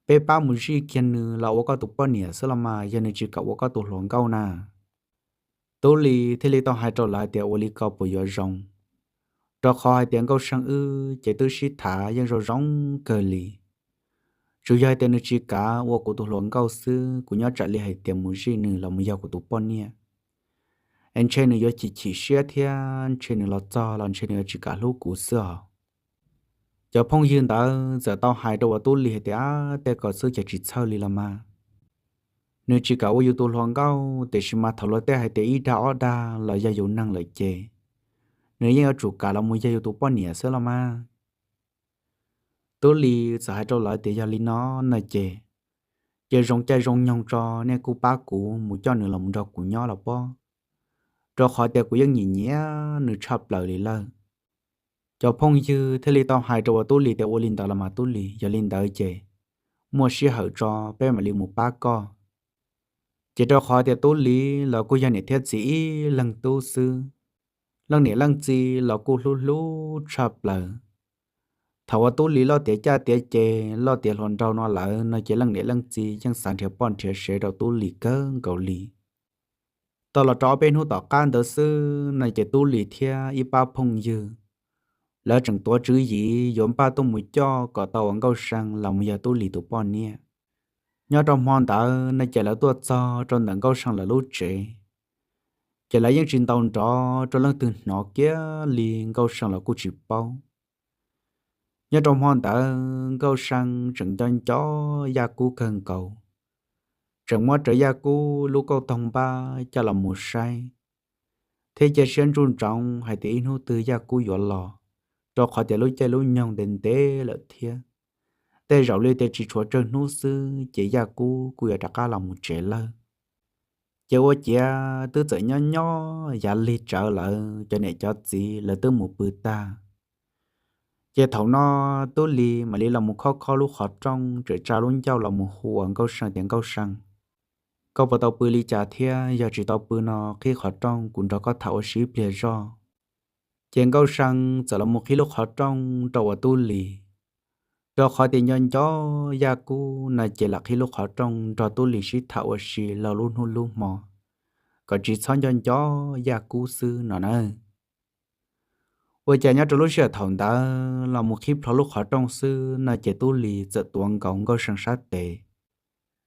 Peb pab mus zij kiag nws los ua koj tus poj niam xwb los mas, yog nws tsis kam ua koj tus hluas nkauj na. Tub Lis thiaj li tau hais rau lawv hais tias, Ua li ko puas yuav zoo? Rau qhov hais tias Nkauj See wb ces twb sib tham yeej zoo zoo kawg li. Tsuas yog hais tias nws tsis kav ua kuv tus hluas nkauj xwb, kuv nyob tsam li hais tias mus zij nws los mus yog kuv tus poj niam, es ntshe nws yuav chim chim siab thiab ntshe nws los txog los ntshe nws yuav tsis kam hlub kuv xwb os. Cov phooj ywg ntawd txawm tau hais rau ua Tub Lis hais tias, Ab, tej ko xwb ces tsis txhawj li los mas. Nws tsis kam ua yus tus hluas nkauj, tiam sis mas thaum luag tej hais tias ib dag ob dag los yog yus neeg lawm ces nws yeej yuav tsum kam los mus yog yus tus poj niam xwb los mas. Tub Lis txawm hais rau lawv tias yog li no no ces, ces zoo caij zoo nyoog tso nej kuj pab kuv mus coj nws los mus nrog kuv nyob los pob, rau qhov tias kuv yeej nyiam nyiam nws tshaj plaws li lawm. Cov phooj ywg thiaj li tau hais rau uas Tub Lis tias ua li ntawd los mas Tub Lis, yog li ntawd ces muaj sij hawm tso peb mam li mus pab koj. Ces rau qhov tias Tub Lis los kuj yog niam thiab txiv ib leeg tub xwb, leej niam leej txiv los kuj hlub hlub tshaj plaws. Thaum uas Tub Lis loj tiav caj tiav ces loj tiav hluas nraug no lawm no ces leej niam leej txiv yeej xav nrhiav poj nrhiav sev rau Tub Lis kawg nkaus li. Tau los rau ob peb hnub tom qab ntawd xwb no ces Tub Lis thiab ib pab phooj ywg lawv tseem tuav tswv yim yuav npaj tuaj mus coj kom tau uas Nkauj See los mus yog Tub Lis tus poj niam. Nyob rau hmo ntawd no ces lawv tuaj txog rau ntawm Nkauj See lawv lub tsev, ces lawv yeej tsis ntaus nrov rau leej twg hnov kiag li, Nkauj See los kuj tsis paub. Nyob rau hmo ntawd Nkauj See tseem nco nco Yaj Kub kawg nkaus, tseem muab rawv Yaj Kub lub kauj toog npab coj los mus saib, thiab cia siab ntsuj ntsoov hais tias ib hnub twg Yaj Kub yuav los, rau qhov tias lub caij lub nyoog ntev ntev lawm thiab. Tej zaum li tias tsis tshuav tsawg hnub xwb ces Yaj Kub kuj yuav rov qab los mus tsev lawm. Ces ua ciav twb txawm nyob nyob yav lig tsawv lawm, cov niam cov txiv lawv twb mus pw tag. Ces thaum no Tub Lis mam li los mus khob khob lub qhov rooj, tseem tsa lub ncauj los mus hu uas Nkauj See tias, Nkauj See, koj puas tau pw li cas thiab? Yog tsis tau pw no qhib qhov rooj kuv nrog koj tham ua si ib pliag zoj. Ces Nkauj See txawm los mus qhib lub qhov rooj rau uas Tub Lis, rau qhov tias nco nco Yaj Kub no ces lam qhib lub qhov rooj nrog Tub Lis sib tham ua si laug lub hnub lub hmo, kom tsis txhob nco nco Yaj Kub xwb no na. Ua cas nyob rau lub sij hawm thaum ntawd los mus qhib plho lub qhov rooj xwb no ces Tub Lis txawm tuav nkaus Nkauj See sab tes,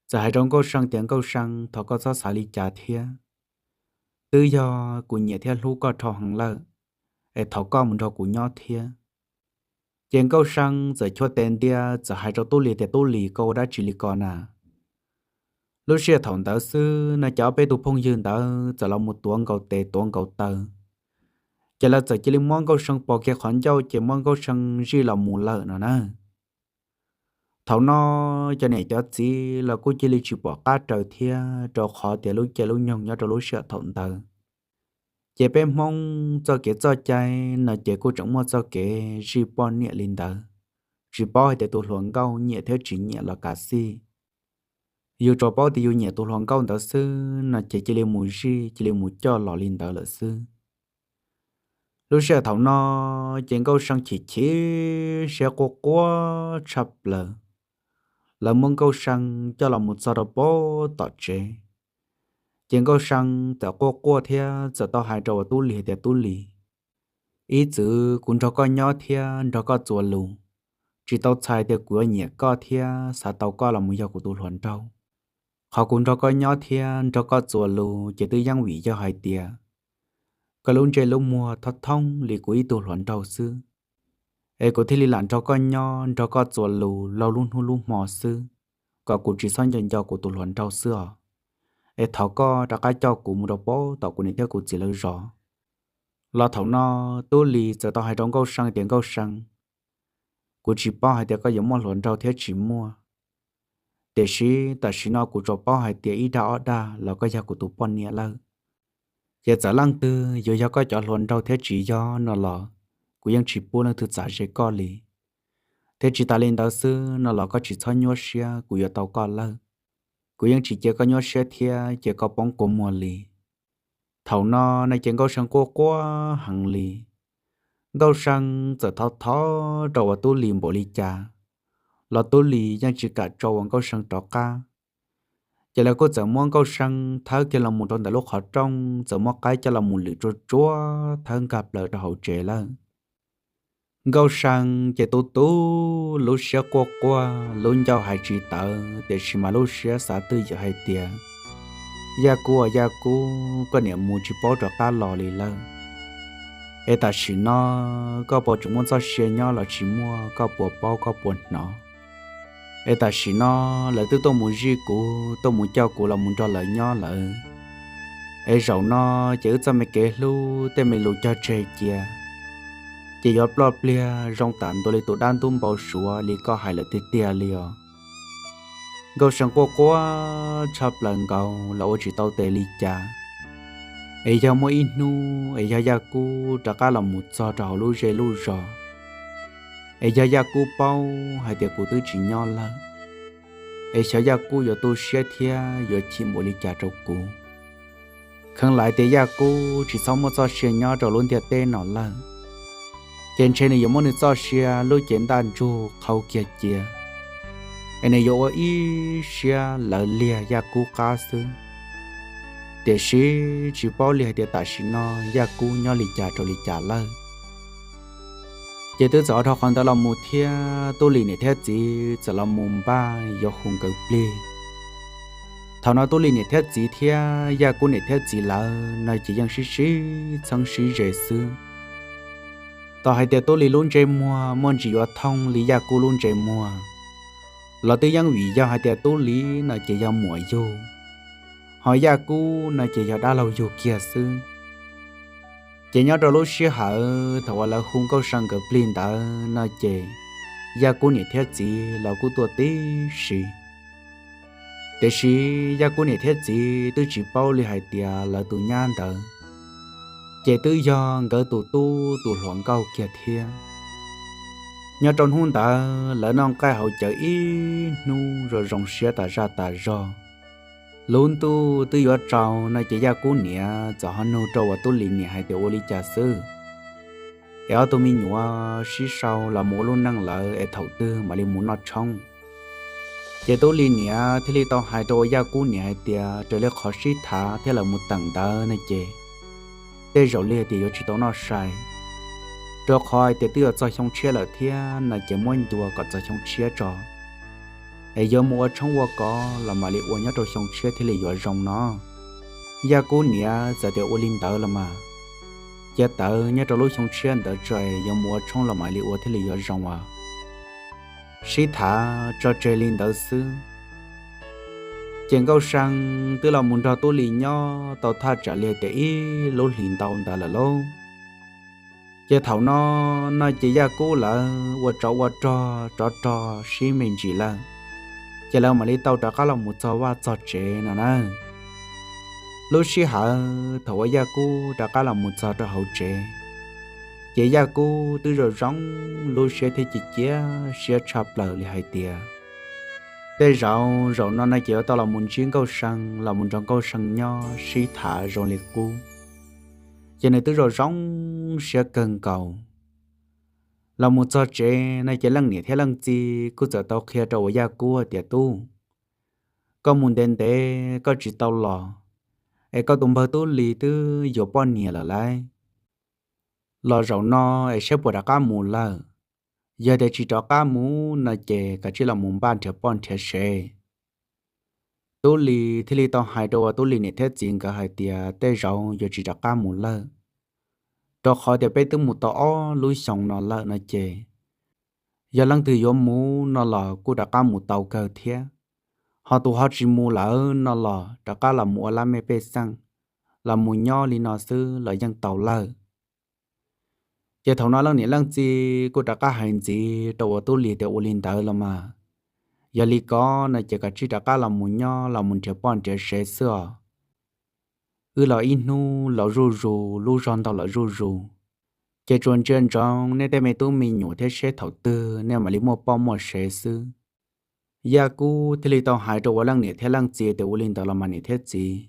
txawm hais rau Nkauj See tias, Nkauj See, thov koj txhob xav li cas thiab. Twb yog kuv nyiam thiab hlub koj dhau heev lawm, es thov koj mus nrog kuv nyob thiab. Ces Nkauj See txawm chua tes ntias txawm hais rau Tub Lis tias, Tub Lis, koj ua dab tsi li ko na? Lub sij hawm thaum ntawd xwb no ces ob peb tus phooj ywg ntawd txawm los mus tuav nkaus tes tuav nkaus taw, ces lawv txawm cia li muab Nkauj See pos kiag qhov ncauj ces muab Nkauj See zij los mus lawm no na. Thaum no cov niam cov txiv los kuj cia li tsis pom qab raws thiab, rau qhov tias lub caij lub nyoog nyob rau lub sij hawm thaum ntawd, ces peb Hmoob txoj kev txoj cai no ces kuj tseem muaj txoj kev zij poj niam li ntawd, tsis paub hais tias tus hluas nkauj nyiam thiab tsis nyiam los kav xij. Yus tsuas paub tias yus nyiam tus hluas nkauj ntawd xwb no ces cia li mus zij cia li mus coj los li ntawd lawm xwb. Lub sij hawm thaum no ces Nkauj See chim chim siab quaj quaj tshaj plaws. Lawv muab Nkauj See coj los mus txog rau pem tom tsev, ces Nkauj See txawm quaj quaj thiab txawm tau hais rau uas Tub Lis hais tias, Tub Lis, ib txwm kuv nrog koj nyob thiab nrog koj txuas lus, tsis tau txhais tias kuv yuav nyiam koj thiab xav tau koj los mus yog kuv tus hluas nraug. Qhov kuv nrog koj nyob thiab nrog koj txuas lus ces twb yeej vim yog hais tias koj lub ntsej lub muag thoob thoob li kuv ib tug hluas nraug xwb, es kuv thiaj li lam nrog koj nyob nrog koj txuas lus laug lub hnub lub hmo xwb, kom kuv tsis txhob nco nco kuv tus hluas nraug xwb os. Es thov koj rov qab coj kuv mus rau pem tom kuv niam thiab kuv txiv lawv zos. Los thaum no Tub Lis txawm tau hais rau Nkauj See tias, Nkauj See, kuv tsis paub hais tias koj yuav muaj hluas nraug thiab tsis muaj, tiam sis tam sim no kuv tsuas paub hais tias ib dag ob dag los koj yog kuv tus poj niam lawm. Ces txawm leej twg yuav yog koj cov hluas nraug thiab tsis yog no los kuv yeej tsis pub leej twg txav ze koj li. Thiab tsis tas li ntawd xwb no los koj tsis txhob nyuaj siab, kuv yuav tau koj lawm. Kuv yeej tsis cia koj nyuaj siab thiab cia koj poob kua muag li. Thaum no no ces Nkauj See quaj quaj heev li. Nkauj See txawm thov thov rau uas Tub Lis npaum li cas los Tub Lis yeej tsis kam tso uas Nkauj See rov qab. Ces lawv kuj txawm muab Nkauj See thawb kiag los mus rau ntawm lub qhov rooj, txawm muab qaib coj los mus lwm tsuag tsuag thawb nkag plaws rau hauv tsev lawm. Nkauj See ces tu tu lub siab quaj quaj, lub ncauj hais tsis tawv tiam sis mas lub siab xav twj ywm hais tias, Yaj Kub, Yaj Kub, koj niam mus tsis paub rov qab los li lawm. Es tam sim no koj puas tseem muaj txoj sia nyob los tsis muaj, koj puas paub koj puas hnov? Es tam sim no lawv twb tuaj mus zij kuv, tuaj mus coj kuv los mus nrog lawv nyob lawm. Es zaum no ces wb txoj me kev hlub tej me lus cog tseg cia, ces yuav ploj pliag zoo tam ntua li tus dab ntub npau suav li koj hais lawm tiag tiag li os. Nkauj See quaj quaj tshaj plaws nkaus los ua tsis tau tes li cas. Es yog muaj ib hnub es yog Yaj Kub rov qab los mus txog rau hauv lub zej lub zos, es yog Yaj Kub paub hais tias kuv twb tsis nyob lawm, es xyov Yaj Kub yuav tu siab thiab yuav chim npaum li cas rau kuv. Kheev lam tias Yaj Kub tsis txhob muaj txoj sia nyob rau lub ntiaj teb no lawm, ces ntshe nws yuav muab nws txoj sia lub cev ntaj ntsug qhau kiag cia, es nws yuav ua ib siab lawv liag Yaj Kub qab xwb. Tiam sis tsis paub li hais tias tam sim no Yaj Kub nyob li cas rau li cas lawm. Ces twb txawm ua rau qhov ntawd los mus thiab Tub Lis niam thiab txiv txawm los mus npaj yuav hu nkawd plig. Thaum no Tub Lis niam thiab txiv thiab Yaj Kub niam thiab txiv lawv no ces yeej sib sib txheeb sib ze xwb. Tau hais tias Tub Lis lub ntsej muag muaj ntsis yuav thooj li Yaj Kub lub ntsej muag los twb yeej vim yog hais tias Tub Lis no ces yog muam yug, ho Yaj Kub no ces yog dab laug yug kiag xwb. Ces nyob rau lub sij hawm thaum uas lawv hu Nkauj See nkawd plig ntawd no ces Yaj Kub niam thiab txiv los kuj tuaj tib si. Tiam sis Yaj Kub niam thiab txiv twb tsis paub li hais tias lawv tus nyab ntawd ces twb yog nkawd tus tub tus hluas nkauj kiag thiab. Nyob rau hnub ntawd lawv noj nqaij haus cawv ib hnub zoo zoo siab tas zaj tas zog. Lub ntuj twb yuav tsaus no ces Yaj Kub niam txawm ho nug rau uas Tub Lis niam hais tias ua li cas xwb, es ob tug me nyuam sib sau los mus ua lub neej lawm es thaum twg mam li mus noj tshoob. Ces Tub Lis niam thiaj li tau hais rau uas Yaj Kub niam hais tias raws li qhov sib tham thiab lawv mus teem ntawd no ces tej zaum li hais tias yuav tsis tau noj sai, rau qhov hais tias twb yuav txog xyoo tshiab lawm thiab no ces muab ncua kom txog xyoo tshiab tso, es yuav mus ua tshoob ua kos los mam li ua nyob rau xyoo tshiab thiaj li yuav zoo no. Yaj Kub niam txawm tias ua li ntawd los mas, cia tawv nyob rau lub xyoo tshiab ntawd tso es yuav mus ua tshoob los mam li ua thiaj li yuav zoo as. Sib tham tso tseg li ntawd xwb, ces Nkauj See twb los mus nrog Tub Lis nyob tau thaj tsam li tias ib lub hlis ntau ntawd lawm lauj. Ces thaum no no ces Yaj Kub lawv ua tsov ua rog rov rog sib me ntsis lawm, ces lawv mam li tau rov qab los mus txog vaj txog tsev no na. Lub sij hawm thaum uas Yaj Kub rov qab los mus txog rau hauv tsev, ces Yaj Kub twb zoo zoo lub siab thiab cia cia siab tshaj plaws li hais tias tej zaum zaum no no ces yuav tau los mus ntsib Nkauj See los mus nrog Nkauj See nyob sib tham zoo li qub, ces nws twb zoo zoo siab kawg nkaus. Los mus txog tsev no ces leej niam thiab leej txiv kuj txawm tau qhia rau uas Yaj Kub tias, Tub, koj mus ntev ntev koj tsis tau los, es koj tus npawg Tub Lis twb yuav poj niam lawm lauj. Los zaum no es saib puas rov qab mus lawm. Yog tias tsis rov qab mus no ces kav tsij los mus npaj nrhiav poj nrhiav sev. Tub Lis thiaj li tau hais rau uas Tub Lis niam thiab txiv nkawd hais tias, Tej zaum yuav tsis rov qab mus lawm, rau qhov tias peb twb mus tau ob lub xyoos no lawm no ces yog leej twg yuav mus no los kuj rov qab mus tau kawg thiab, ho tus ho tsis mus lawm no los rov qab los mus ua lab mej pej xeem, los mus nyob li no xwb los yeej tau lawm. Ces thaum no leej niam leej txiv kuj rov qab hais ntxiv rau uas Tub Lis tias, Ua li ntawd los mas, yog li ko no ces kav tsij rov qab los mus nyob los mus nrhiav poj nrhiav sev xwb os. Wb los ib hnub los zuj zus, lub zog ntaug los zuj zus, ces tsuas ntsia ntsoov nej tej me tub me nyuam thiab seb thaum twg nej mam li muaj poj muaj sev xwb. Yaj Kub thiaj li tau hais rau uas leej niam thiab leej txiv tias, Ua li ntawd los mas niam thiab txiv,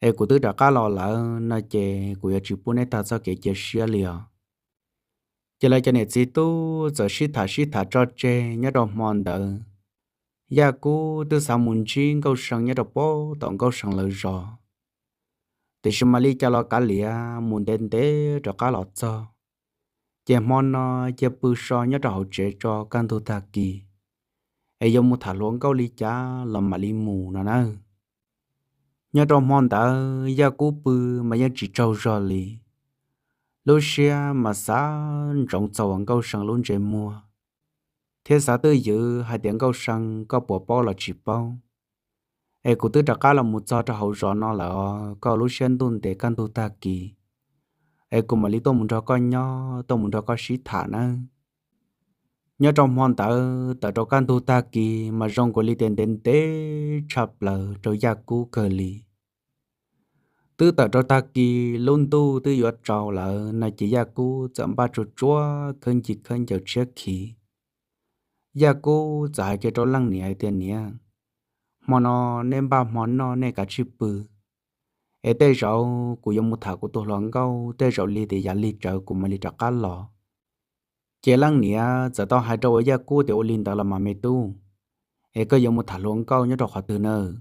es kuv twb rov qab los lawm no ces kuv yuav tsis pub neb tag txoj kev cia siab li os. Ces lawv cov niam txiv tub txawm sib tham sib tham tso tseg nyob rau hmo ntawd. Yaj Kub twb xav mus ntsib Nkauj See nyob rau pem tom Nkauj See lawv zos, tiam sis mam li cas los kav liam mus ntev ntev rov qab los txog. Ces hmo no cia pw so nyob rau hauv tsev tso, kaj ntug tag kis es yuav mus tham hluas nkauj li cas los mam li mus no na. Nyob rau hmo ntawd Yaj Kub pw mas yeej tsis tsaug zog li. Lub siab mas xav ntsoov txog uas Nkauj See lub ntsej muag, thiab xav twj ywm hais tias, Nkauj See, koj puas paub los tsis paub, es kuv twb rov qab los mus txog rau hauv zos no lawm os, koj lub siab ntuj ntev kaj ntug tag kis, es kuv mam li tuaj mus nrog koj nyob, tuaj mus nrog koj sib tham nawb. Nyob rau hmo ntawd tawm rau kaj ntug tag kis mas zoo nkaus li tias ntev ntev tshaj plaws rau Yaj Kub kawg li. Twb tawm rau tag kis lub ntuj twb yuav tsaus lawm no ces Yaj Kub txawm npaj tsuag tsuag khawb ncig khawb ncaws tshiab khiv. Yaj Kub txawm hais kiag rau leej niam hais tias, Niam, hmo no nej npaj hmo noj nej kav tsij pw, es tej zaum kuv yuav mus tham kuv tus hluas nkauj, tej zaum li tias yav lig tsawv kuv mam li rov qab los. Ces leej niam txawm tau hais rau uas Yaj Kub tias, Ua li ntawd los mas me tub, es koj yuav mus tham hluas nkauj nyob rau qhov twg nawb?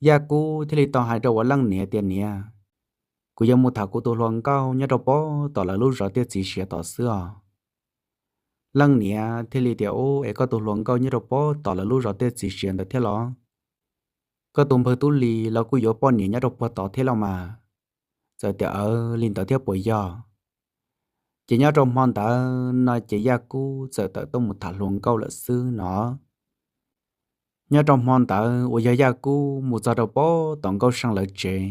Yaj Kub thiaj li tau hais rau uas leej niam tias, Niam, kuv yuav mus tham kuv tus hluas nkauj nyob rau pob tom lawv lub zos Tiaj Txiv Siav tom xwb os. Leej niam thiaj li tias, Ub, es koj tus hluas nkauj nyob rau pob tom lawv lub zos Tiaj Txiv Siav ntawd thiab los? Koj tus npawg Tub Lis los kuj yuav poj niam nyob rau puag tod thiab los mas. Txawm tias, Aws, li ntawd thiab puas yog? Ces nyob rau hmo ntawd no ces Yaj Kub txawm tawm tuaj mus tham hluas nkauj lawm xwb no. Nyob rau hmo ntawd uas yog Yaj Kub mus txog rau pob tom Nkauj See lawv tsev,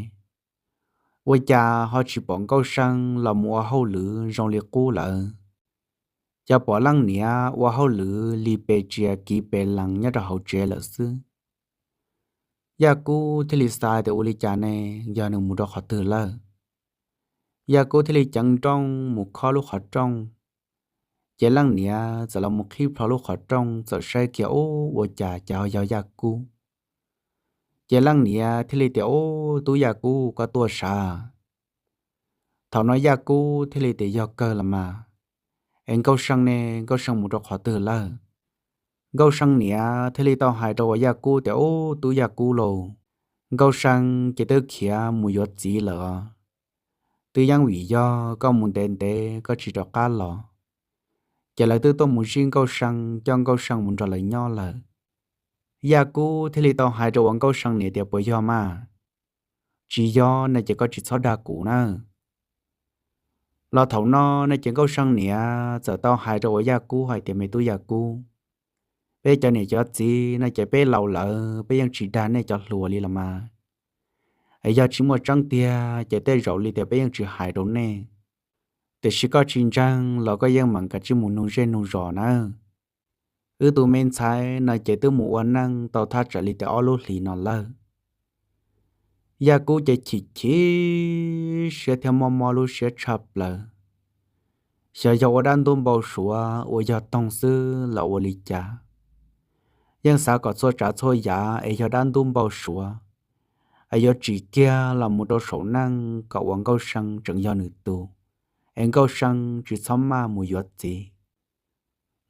ua cas ho tsis pom Nkauj See los mus ua hauj lwm zoo li qub lawm. Cas pom leej niam ua hauj lwm li pes tsias kiv pes lees nyob rau hauv tsev lawm xwb. Yaj Kub thiaj li xav tias, Ua li cas ne, yog nws mus rau qhov twg lawm? Yaj Kub thiaj li ceev nrooj mus khob lub qhov rooj. Ces leej niam txawm los mus qhib plho lub qhov rooj, txawm saib kiag, Ub, ua cas cas ho yog Yaj Kub. Ces leej niam thiaj li tias, Ub, tub Yaj Kub, koj tuaj sav? Thaum no Yaj Kub thiaj li tias, Yog kawg los mas. Es Nkauj See ne, Nkauj See mus rau qhov twg lawm? Nkauj See niam thiaj li tau hais rau uas Yaj Kub tias, Ub, tub Yaj Kub lauj, Nkauj See ces twb khiav mus yuav txiv lawm os. Twb yeej vim yog koj mus ntev ntev koj tsis rov qab los, ces lawv twb tuaj mus zij Nkauj See, coj Nkauj See mus nrog lawv nyob lawm. Yaj Kub thiaj li tau hais rau uas Nkauj See niam tias, Puas yog mas? Tsis yog no ces koj tsis txhob dag kuv na. Los thaum no no ces Nkauj See niam txawm tau hais rau uas Yaj Kub hais tias, Me tub Yaj Kub, peb cov niam cov txiv no ces peb laus lawm, peb yeej tsis dag nej cov hluas li los mas. Es yog tsis muaj tseeb tiag ces tej zaum li tias peb yeej tsis hais rau nej. Tiam sis koj tsis ntseeg los koj yeej meem kav tsij mus nug zej nug zos nawb. Wb tus me ntxhais no ces twb mus ua neej tau thaj tsam li tias ob lub hlis no lawm. Yaj Kub ces chim chim siab thiab mob mob lub siab tshaj plaws. Xyov yog ua dab ntub npau suav uas yog toog xwb los ua li cas. Yeej xav kom txhua tsav txhua yam es yog dab ntub npau suav, es yuav tsim kiag los mus rau saum neej kom uas Nkauj See tseem yog nws tus, es Nkauj See tsis txhob maj mus yuav txiv.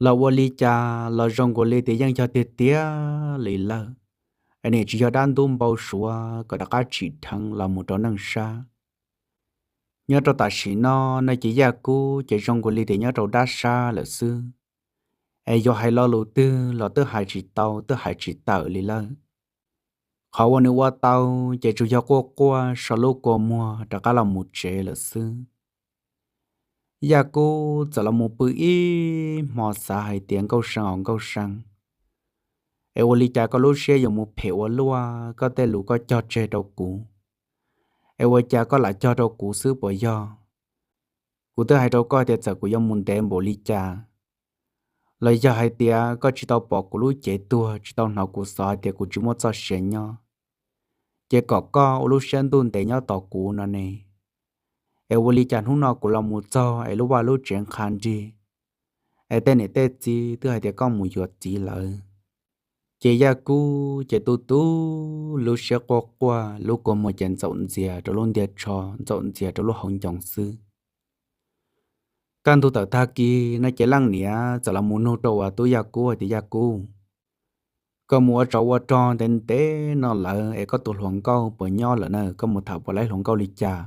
Los ua li cas los zoo nkaus li tias yeej yog tiag tiag li lawm, es nim tsis yog dab ntub npau suav kom rov qab tsim dheev los mus rau neej sab. Nyob rau tam sim no no ces Yaj Kub ces zoo nkaus li tias nyob rau dab sab lawm xwb, es yuav hais lo lus twg los twb hais tsis tau twb hais tsis tawm li lawm. Qhov uas nws ua tau ces tsuas yog quaj quaj so lub kua muag rov qab los mus tsev lawm xwb. Yaj Kub txawm los mus pw ib hmo xav hais tias, Nkauj See os Nkauj See, es ua li cas koj lub siab yuav mus phem ua luaj, koj tej lus koj cog tseg rau kuv, es ua cas koj lam cog rau kuv xwb puas yog? Kuv twb hais rau koj tias txawm kuv yuav mus ntev npaum li cas, los yog hais tias koj tsis tau pom kuv lub cev tuag, tsis tau hnov kuv xov hais tias kuv tsis muaj txoj sia nyob, ces kom koj ua lub siab ntuj ntev nyob tos kuv no ne. Es ua li cas hnub no kuv los mus txog es lub vaj lub tsev nqha nrig, es tej niam tej txiv twb hais tias koj mus yuav txiv lawm? Ces Yaj Kub ces tu tu lub siab quaj quaj, lub kua muag ces ntxaum ntxias rau lub ntiag tsho, ntxaum ntxias rau lub hauv ncoo xwb. Kaj ntug tawm tag kis no ces leej niam txawm los mus nug rau uas tub Yaj Kub hais tias, Yaj Kub, koj mus ua tsov ua rog ntev ntev no lawm es koj tus hluas nkauj puas nyob lawm na, koj mus tham puas laib hluas nkauj li cas?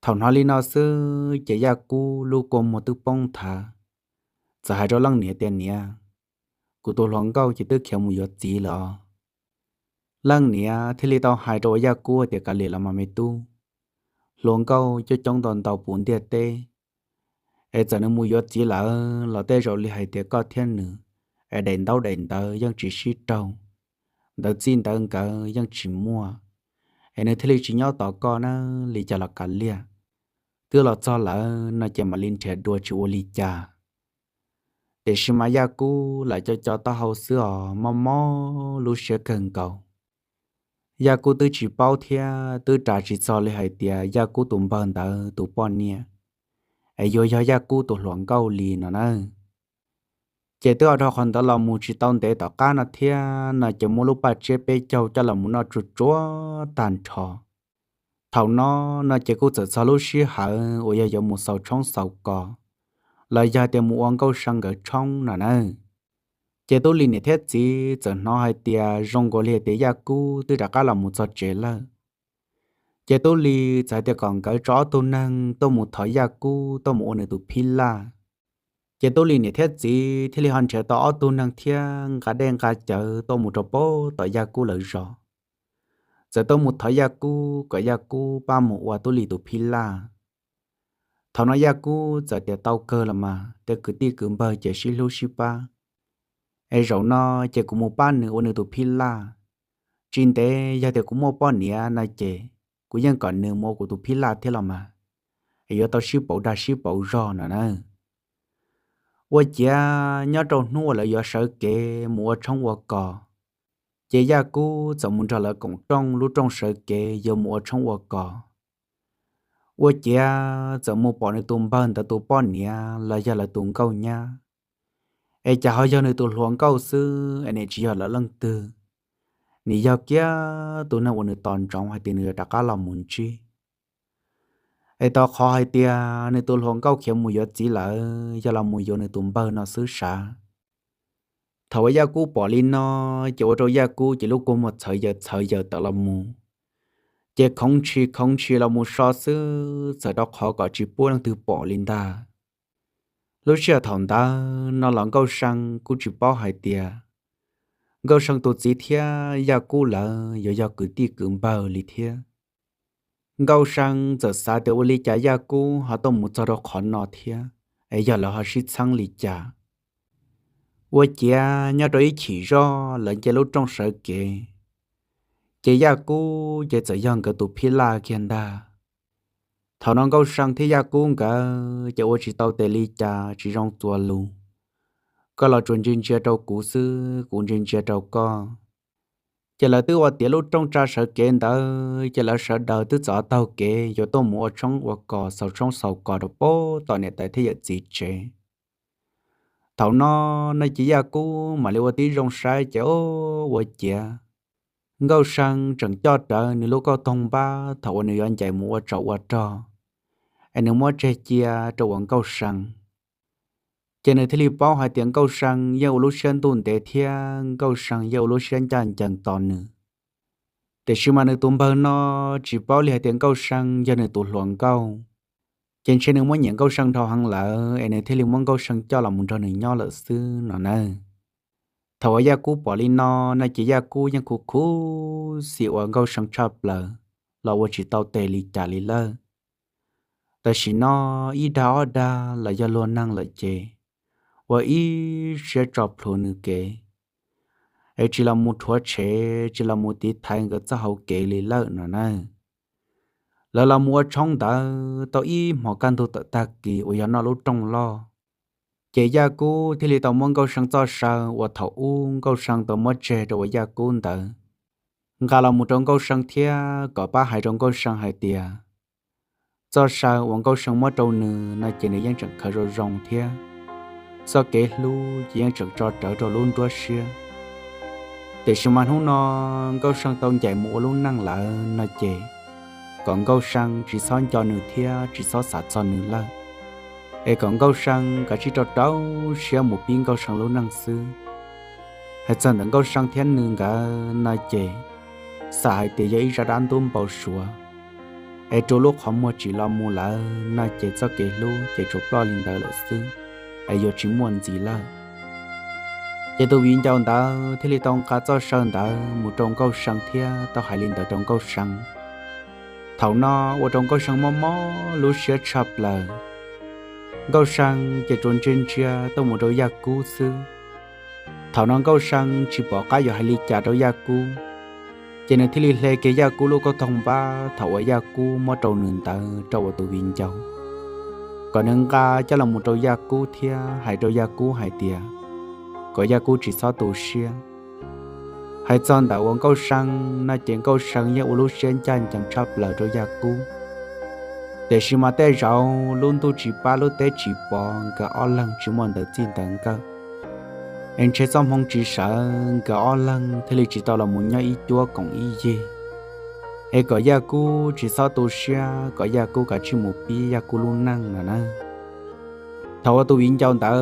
Thaum hnov li no xwb ces Yaj Kub lub kua muag twb poob nthav, txawm hais rau leej niam tias, Niam, kuv tus hluas nkauj ces twb khiav mus yuav txiv lawm os. Leej niam thiaj li tau hais rau uas Yaj Kub tias, Kav liam los mas me tub, hluas nkauj coob coob ntau ntau puv ntiaj teb, es txawm nws mus yuav txiv lawm los tej zaum li hais tias koj thiab nws es daim ntaub daim ntawv yeej tsis sib raug, ntawv txij ntawv nkawm yeej tsis muaj, es nws thiaj li tsis nyob tos koj na, li cas los kav liam. Twb los txog lawm no ces mam li nrhiav dua tsis ua li cas. Tiam sis mas Yaj Kub lam co co taub hau xwb os, mob mob lub siab kawg nkaus. Yaj Kub twb tsis paub thiab twb ras tsis txog li hais tias Yaj Kub tus npawg ntawd tus poj niam es yuav yog Yaj Kub tus hluas nkauj li no na. Ces twb ho dhau qhov ntawd los mus tsis tau ntev tom qab no thiab no ces muab lub paj tsiab peb caug coj los mus noj tsuag tsuag tag nrho. Thaum no no ces kuj txawm txog lub sij hawm uas yog yuav mus xaus tshoob xaus kos, los yog tias mus ua Nkauj See nkawd tshoob no na. Ces Tub Lis niam thiab txiv txawm hnov hais tias zoo nkaus li tias Yaj Kub twb rov qab los mus txog tsev lawm. Ces Tub Lis txawm hais tias kom nkawd tso ob tug neeg tuaj mus thov Yaj Kub tuaj mus ua nws tus phij laj. Ces Tub Lis niam thiab txiv thiaj li ho nrhiav tau ob tug neeg thiab nqa dej nqa cawv tuaj mus rau pem tom Yaj Kub lawv zos. Txawm tuaj mus thov Yaj Kub kom Yaj Kub pab mus ua Tub Lis tus phij laj. Thaum no Yaj Kub txawm tias tau kawg los mas, tej kwv tij kwv npawg ces sib hlub sib pab. Es zaum no ces kuv mus pab nws ua nws tus phij laj. Tsis ntev yog tias kuv muaj poj niam no ces kuv yeej kom nws mus ua kuv tus phij laj thiab los mas, es yuav tau sib pauv dag sib pauv zog no na. Ua ciav nyob rau hnub uas lawv yuav sawv kev mus ua tshoob ua kos, ces Yaj Kub txawm mus nrog lawv koom rooj lub rooj sawv kev yuav mus ua tshoob ua kos. Ua ciav txawm mus pom nws tus npawg ntawd tus poj niam los yog lawv tus nkauj nyab, es cas ho yog nws tus hluas nkauj xwb es nws tsis yog lawv leej twg. Nws yog kiag tus neeg uas nws tos ntsoov hais tias nws yuav rov qab los mus ntsib. Es tau qhov hais tias nws tus hluas nkauj khiav mus yuav txiv lawm, yog los mus yuav nws tus npawg no xwb sav. Thaum uas Yaj Kub pom li no, ces ua rau Yaj Kub ces lub kua muag txhawv yaws txhawv yaws tawm los mus, ces khoov ntshis khoov ntshis los mus so xwb, txawm rau qhov kom tsis pub leej twg pom li ntag. Lub sij hawm thaum ntawd no los Nkauj See kuj tsis paub hais tias Nkauj See tus txiv thiab Yaj Kub lawv yuav yog kwv tij kwv npawg li thiab. Nkauj See txawm xav tias ua li cas Yaj Kub ho tuaj mus txog rau qhov no thiab, es yog lawv ho sib txheeb li cas. Ua ciav nyob rau ib chim zoj lawv nce lub rooj sawv kev, ces Yaj Kub ces txawm yog nkawd tus phij laj kiag ntag. Thaum no Nkauj See thiab Yaj Kub nkawd ces ua tsis tau tes li cas tsis zoo txuas lus. Koj los tsuas ntsia ntsia rau kuv xwb, kuv ntsia ntsia rau koj. Ces lawv twb ua tiav lub rooj tsa sawv kev ntawd, ces lawv sawv daws twb txav taug kev yuav tuaj mus ua tshoob ua kos, xaus tshoob xaus kos rau pem tom niam tais thiab yawm txiv tsev. Thaum no, no ces Yaj Kub mam li ua tib zoo saib ces ua ciav Nkauj See tseem coj rawv nws lub kauj toog npab thaum uas nws yuav ncaim mus ua tsov ua rog, es nws muab tseg cia rau uas Nkauj See. Ces nws thiaj li paub hais tias Nkauj See yeej ua lub siab ntuj ntev thiab Nkauj See yeej ua lub siab ncaj ncees tos nws. Tiam sis mas nws tus npawg no tsis paub li hais tias Nkauj See yog nws tus hluas nkauj, ces ntshe nws muab nyiam Nkauj See dhau heev lawm es nws thiaj li muab Nkauj See coj los mus nrog nws nyob lawm xwb no na. Thaum uas Yaj Kub pom li no, no ces Yaj Kub yeej khuv khuv xim uas Nkauj See tshaj plaws, los ua tsis tau tes li cas li lawm. Tam sim no ib dag ob dag los yog luag neeg lawm ces ua ib siab tso plhuav nws kev, es tsis los mus rhuav tshev, tsis los mus tiv thaiv nkawd txoj hau kev li lawm no na. Lawv los mus ua tshoob ntawd tau ib hmos kaj ntug tawm tag kis uas yog noj lub rooj loj, ces Yaj Kub thiaj li tau muab Nkauj See txoj saw uas thaum ub Nkauj See tau muab tseg rau uas Yaj Kub ntawd nqa los mus rau Nkauj See thiab kom pab hais rau Nkauj See hais tias txoj saw uas Nkauj See muab rau nws no ces nws yeej tseem khaws zoo zoo thiab, txoj kev hlub ces yeej tseem tso rawv rau lub nruab siab. Tiam sis mas hnub no Nkauj See tau ncaim mus ua lub neej lawm no ces kom Nkauj See tsis txhob nco nws thiab tsis txhob xav txog nws lawm, es kom Nkauj See kav tsij rau rau siab mus pib Nkauj See lub neej xwb. Hais txog ntawm Nkauj See thiab nws nkawd no ces xam hais tias yog ib zaj dab ntub npau suav, es rua lub qhov muag tsim los mus lawm no ces txoj kev hlub ces tsuas ploj li ntawd lawm xwb, es yuav tsis muaj ntxiv lawm. Ces tus viv ncaus ntawd thiaj li tau nqa txoj saw ntawd mus rau Nkauj See thiab tau hais li ntawd rau Nkauj See. Thaum no ua rau Nkauj See mob mob lub siab tshaj plaws. Nkauj See ces tsuas ntsia ntsia tuaj mus rau Yaj Kub xwb. Thaum no Nkauj See tsis pom qab yuav hais li cas rau Yaj Kub, Ces nws thiaj li hle kiag Yaj Kub lub kauj toog npab thaum uas Yaj Kub muab rau nws ntawd rau uas tus viv ncaus, kom nws nqa coj los mus rau Yaj Kub thiab hais rau Yaj Kub hais tias kom Yaj Kub tsis txhob tu siab. Hais txog ntawm uas Nkauj See no ces Nkauj See yeej ua lub siab ncaj ncees tshaj plaws rau Yaj Kub, tiam sis mas tej zaum lub ntuj tsis pab lub teb tsis pov, nkawd ob leeg tsis muaj ntawv txij ntawv nkawj, es ntshe txoj hmoo tsis sawv nkawd ob leeg thiaj li tsis tau los mus nyob ib cuab koom ib yig. Es kom Yaj Kub tsis txhob tu siab, kom Yaj Kub kav tsij mus pib Yaj Kub lub neej no na. Thaum uas tus viv ncaus ntawd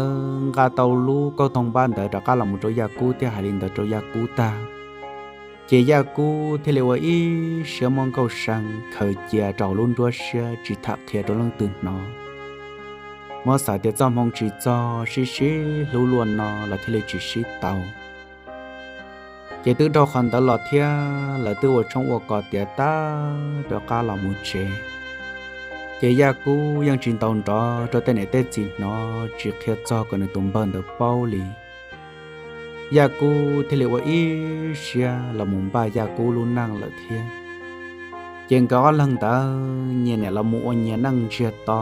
nqa tau lub kauj toog npab ntawd rov qab los mus rau Yaj Kub thiab hais li ntawd rau Yaj Kub tag, ces Yaj Kub thiaj li ua ib siab muab Nkauj See khaws cia rau hauv lub nruab siab tsis tham qhia rau leej twg hnov. Muab xav tias txoj hmoo tsis txog, sib sib hlub luaj no los thiaj li tsis sib tau. Ces twb dhau qhov ntawd los thiab lawv twb ua tshoob ua kos tiav tas rov qab los mus tsev. Ces Yaj Kub yeej tsis ntaus nrov rau tej niam tej txiv hnov, tsis qhia txog kom nws tus npawg ntawd paub li. Yaj Kub thiaj li ua ib siab los mus npaj Yaj Kub lub neej lawm thiab. Ces nkawd ob leeg ntawd nyias niam los mus ua nyias neej ntsiag to.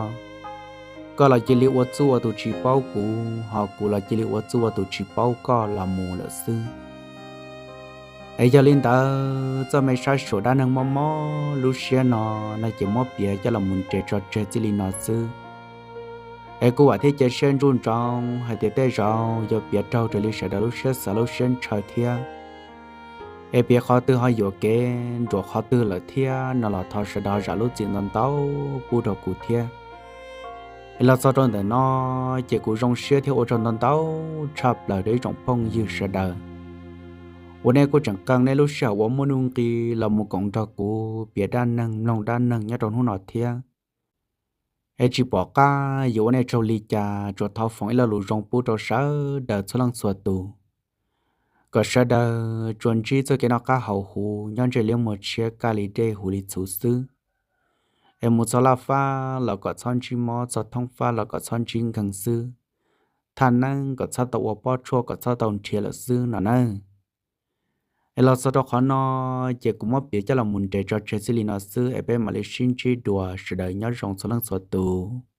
Koj los cia li ua txuj ua tus tsis paub kuv, ho kuv los cia li ua txuj ua tus tsis paub koj los mus lawm xwb. Es yog li ntawd txoj me sab suam dab neeg mob mob lub siab no, no ces muab piav coj los mus nres tso tseg txij li no xwb. Es kuv vam thiab cia siab ntsuj ntsoov hais tias tej zaum yuav piav raug raws li sawv daws lub siab xav lub siab ntshaw thiab. Es piav qhov twg ho yuam kev nruam qhov twg lawm thiab no los thov sawv daws zam lub txim ntau ntau pub rau kuv thiab. Es los txog rau ntawm no, ces kuv zoo siab thiab ua tsaug ntau ntau tshaj plaws rau ib tsoom phooj ywg sawv daws uas nej kuj tseem qee nej lub sij hawm uas muaj nuj nqis los mus koom nrog kuv piav dab neeg mloog dab neeg nyob rau hnub no thiab. Es tsis pom qab yuav ua nej tsaug li cas, tsuas thov foom ib lo lus zoo pub rau sawv daws txhua leej txhua tus, kom sawv daws tsuas ntsib txoj kev noj qab haus huv nyob ntsej liab muag tshiab kaj li dej huv li txhuv xwb. Es mus txog laj fab los kom txhob ntsib mob, txog thoob fab los kom txhob ntsib nkeeg xwb. Thaj neeb kom txhob tau ua pob tshuaj, kom txhob tau nrhiav lawm xwb no nawb. Es los txog rau qhov no, ces kuv muab piav coj los mus nres tso tseg txij li no xwb, es peb mam li sib ntsib dua, sawv daws nyob zoo txhua leej txhua tus.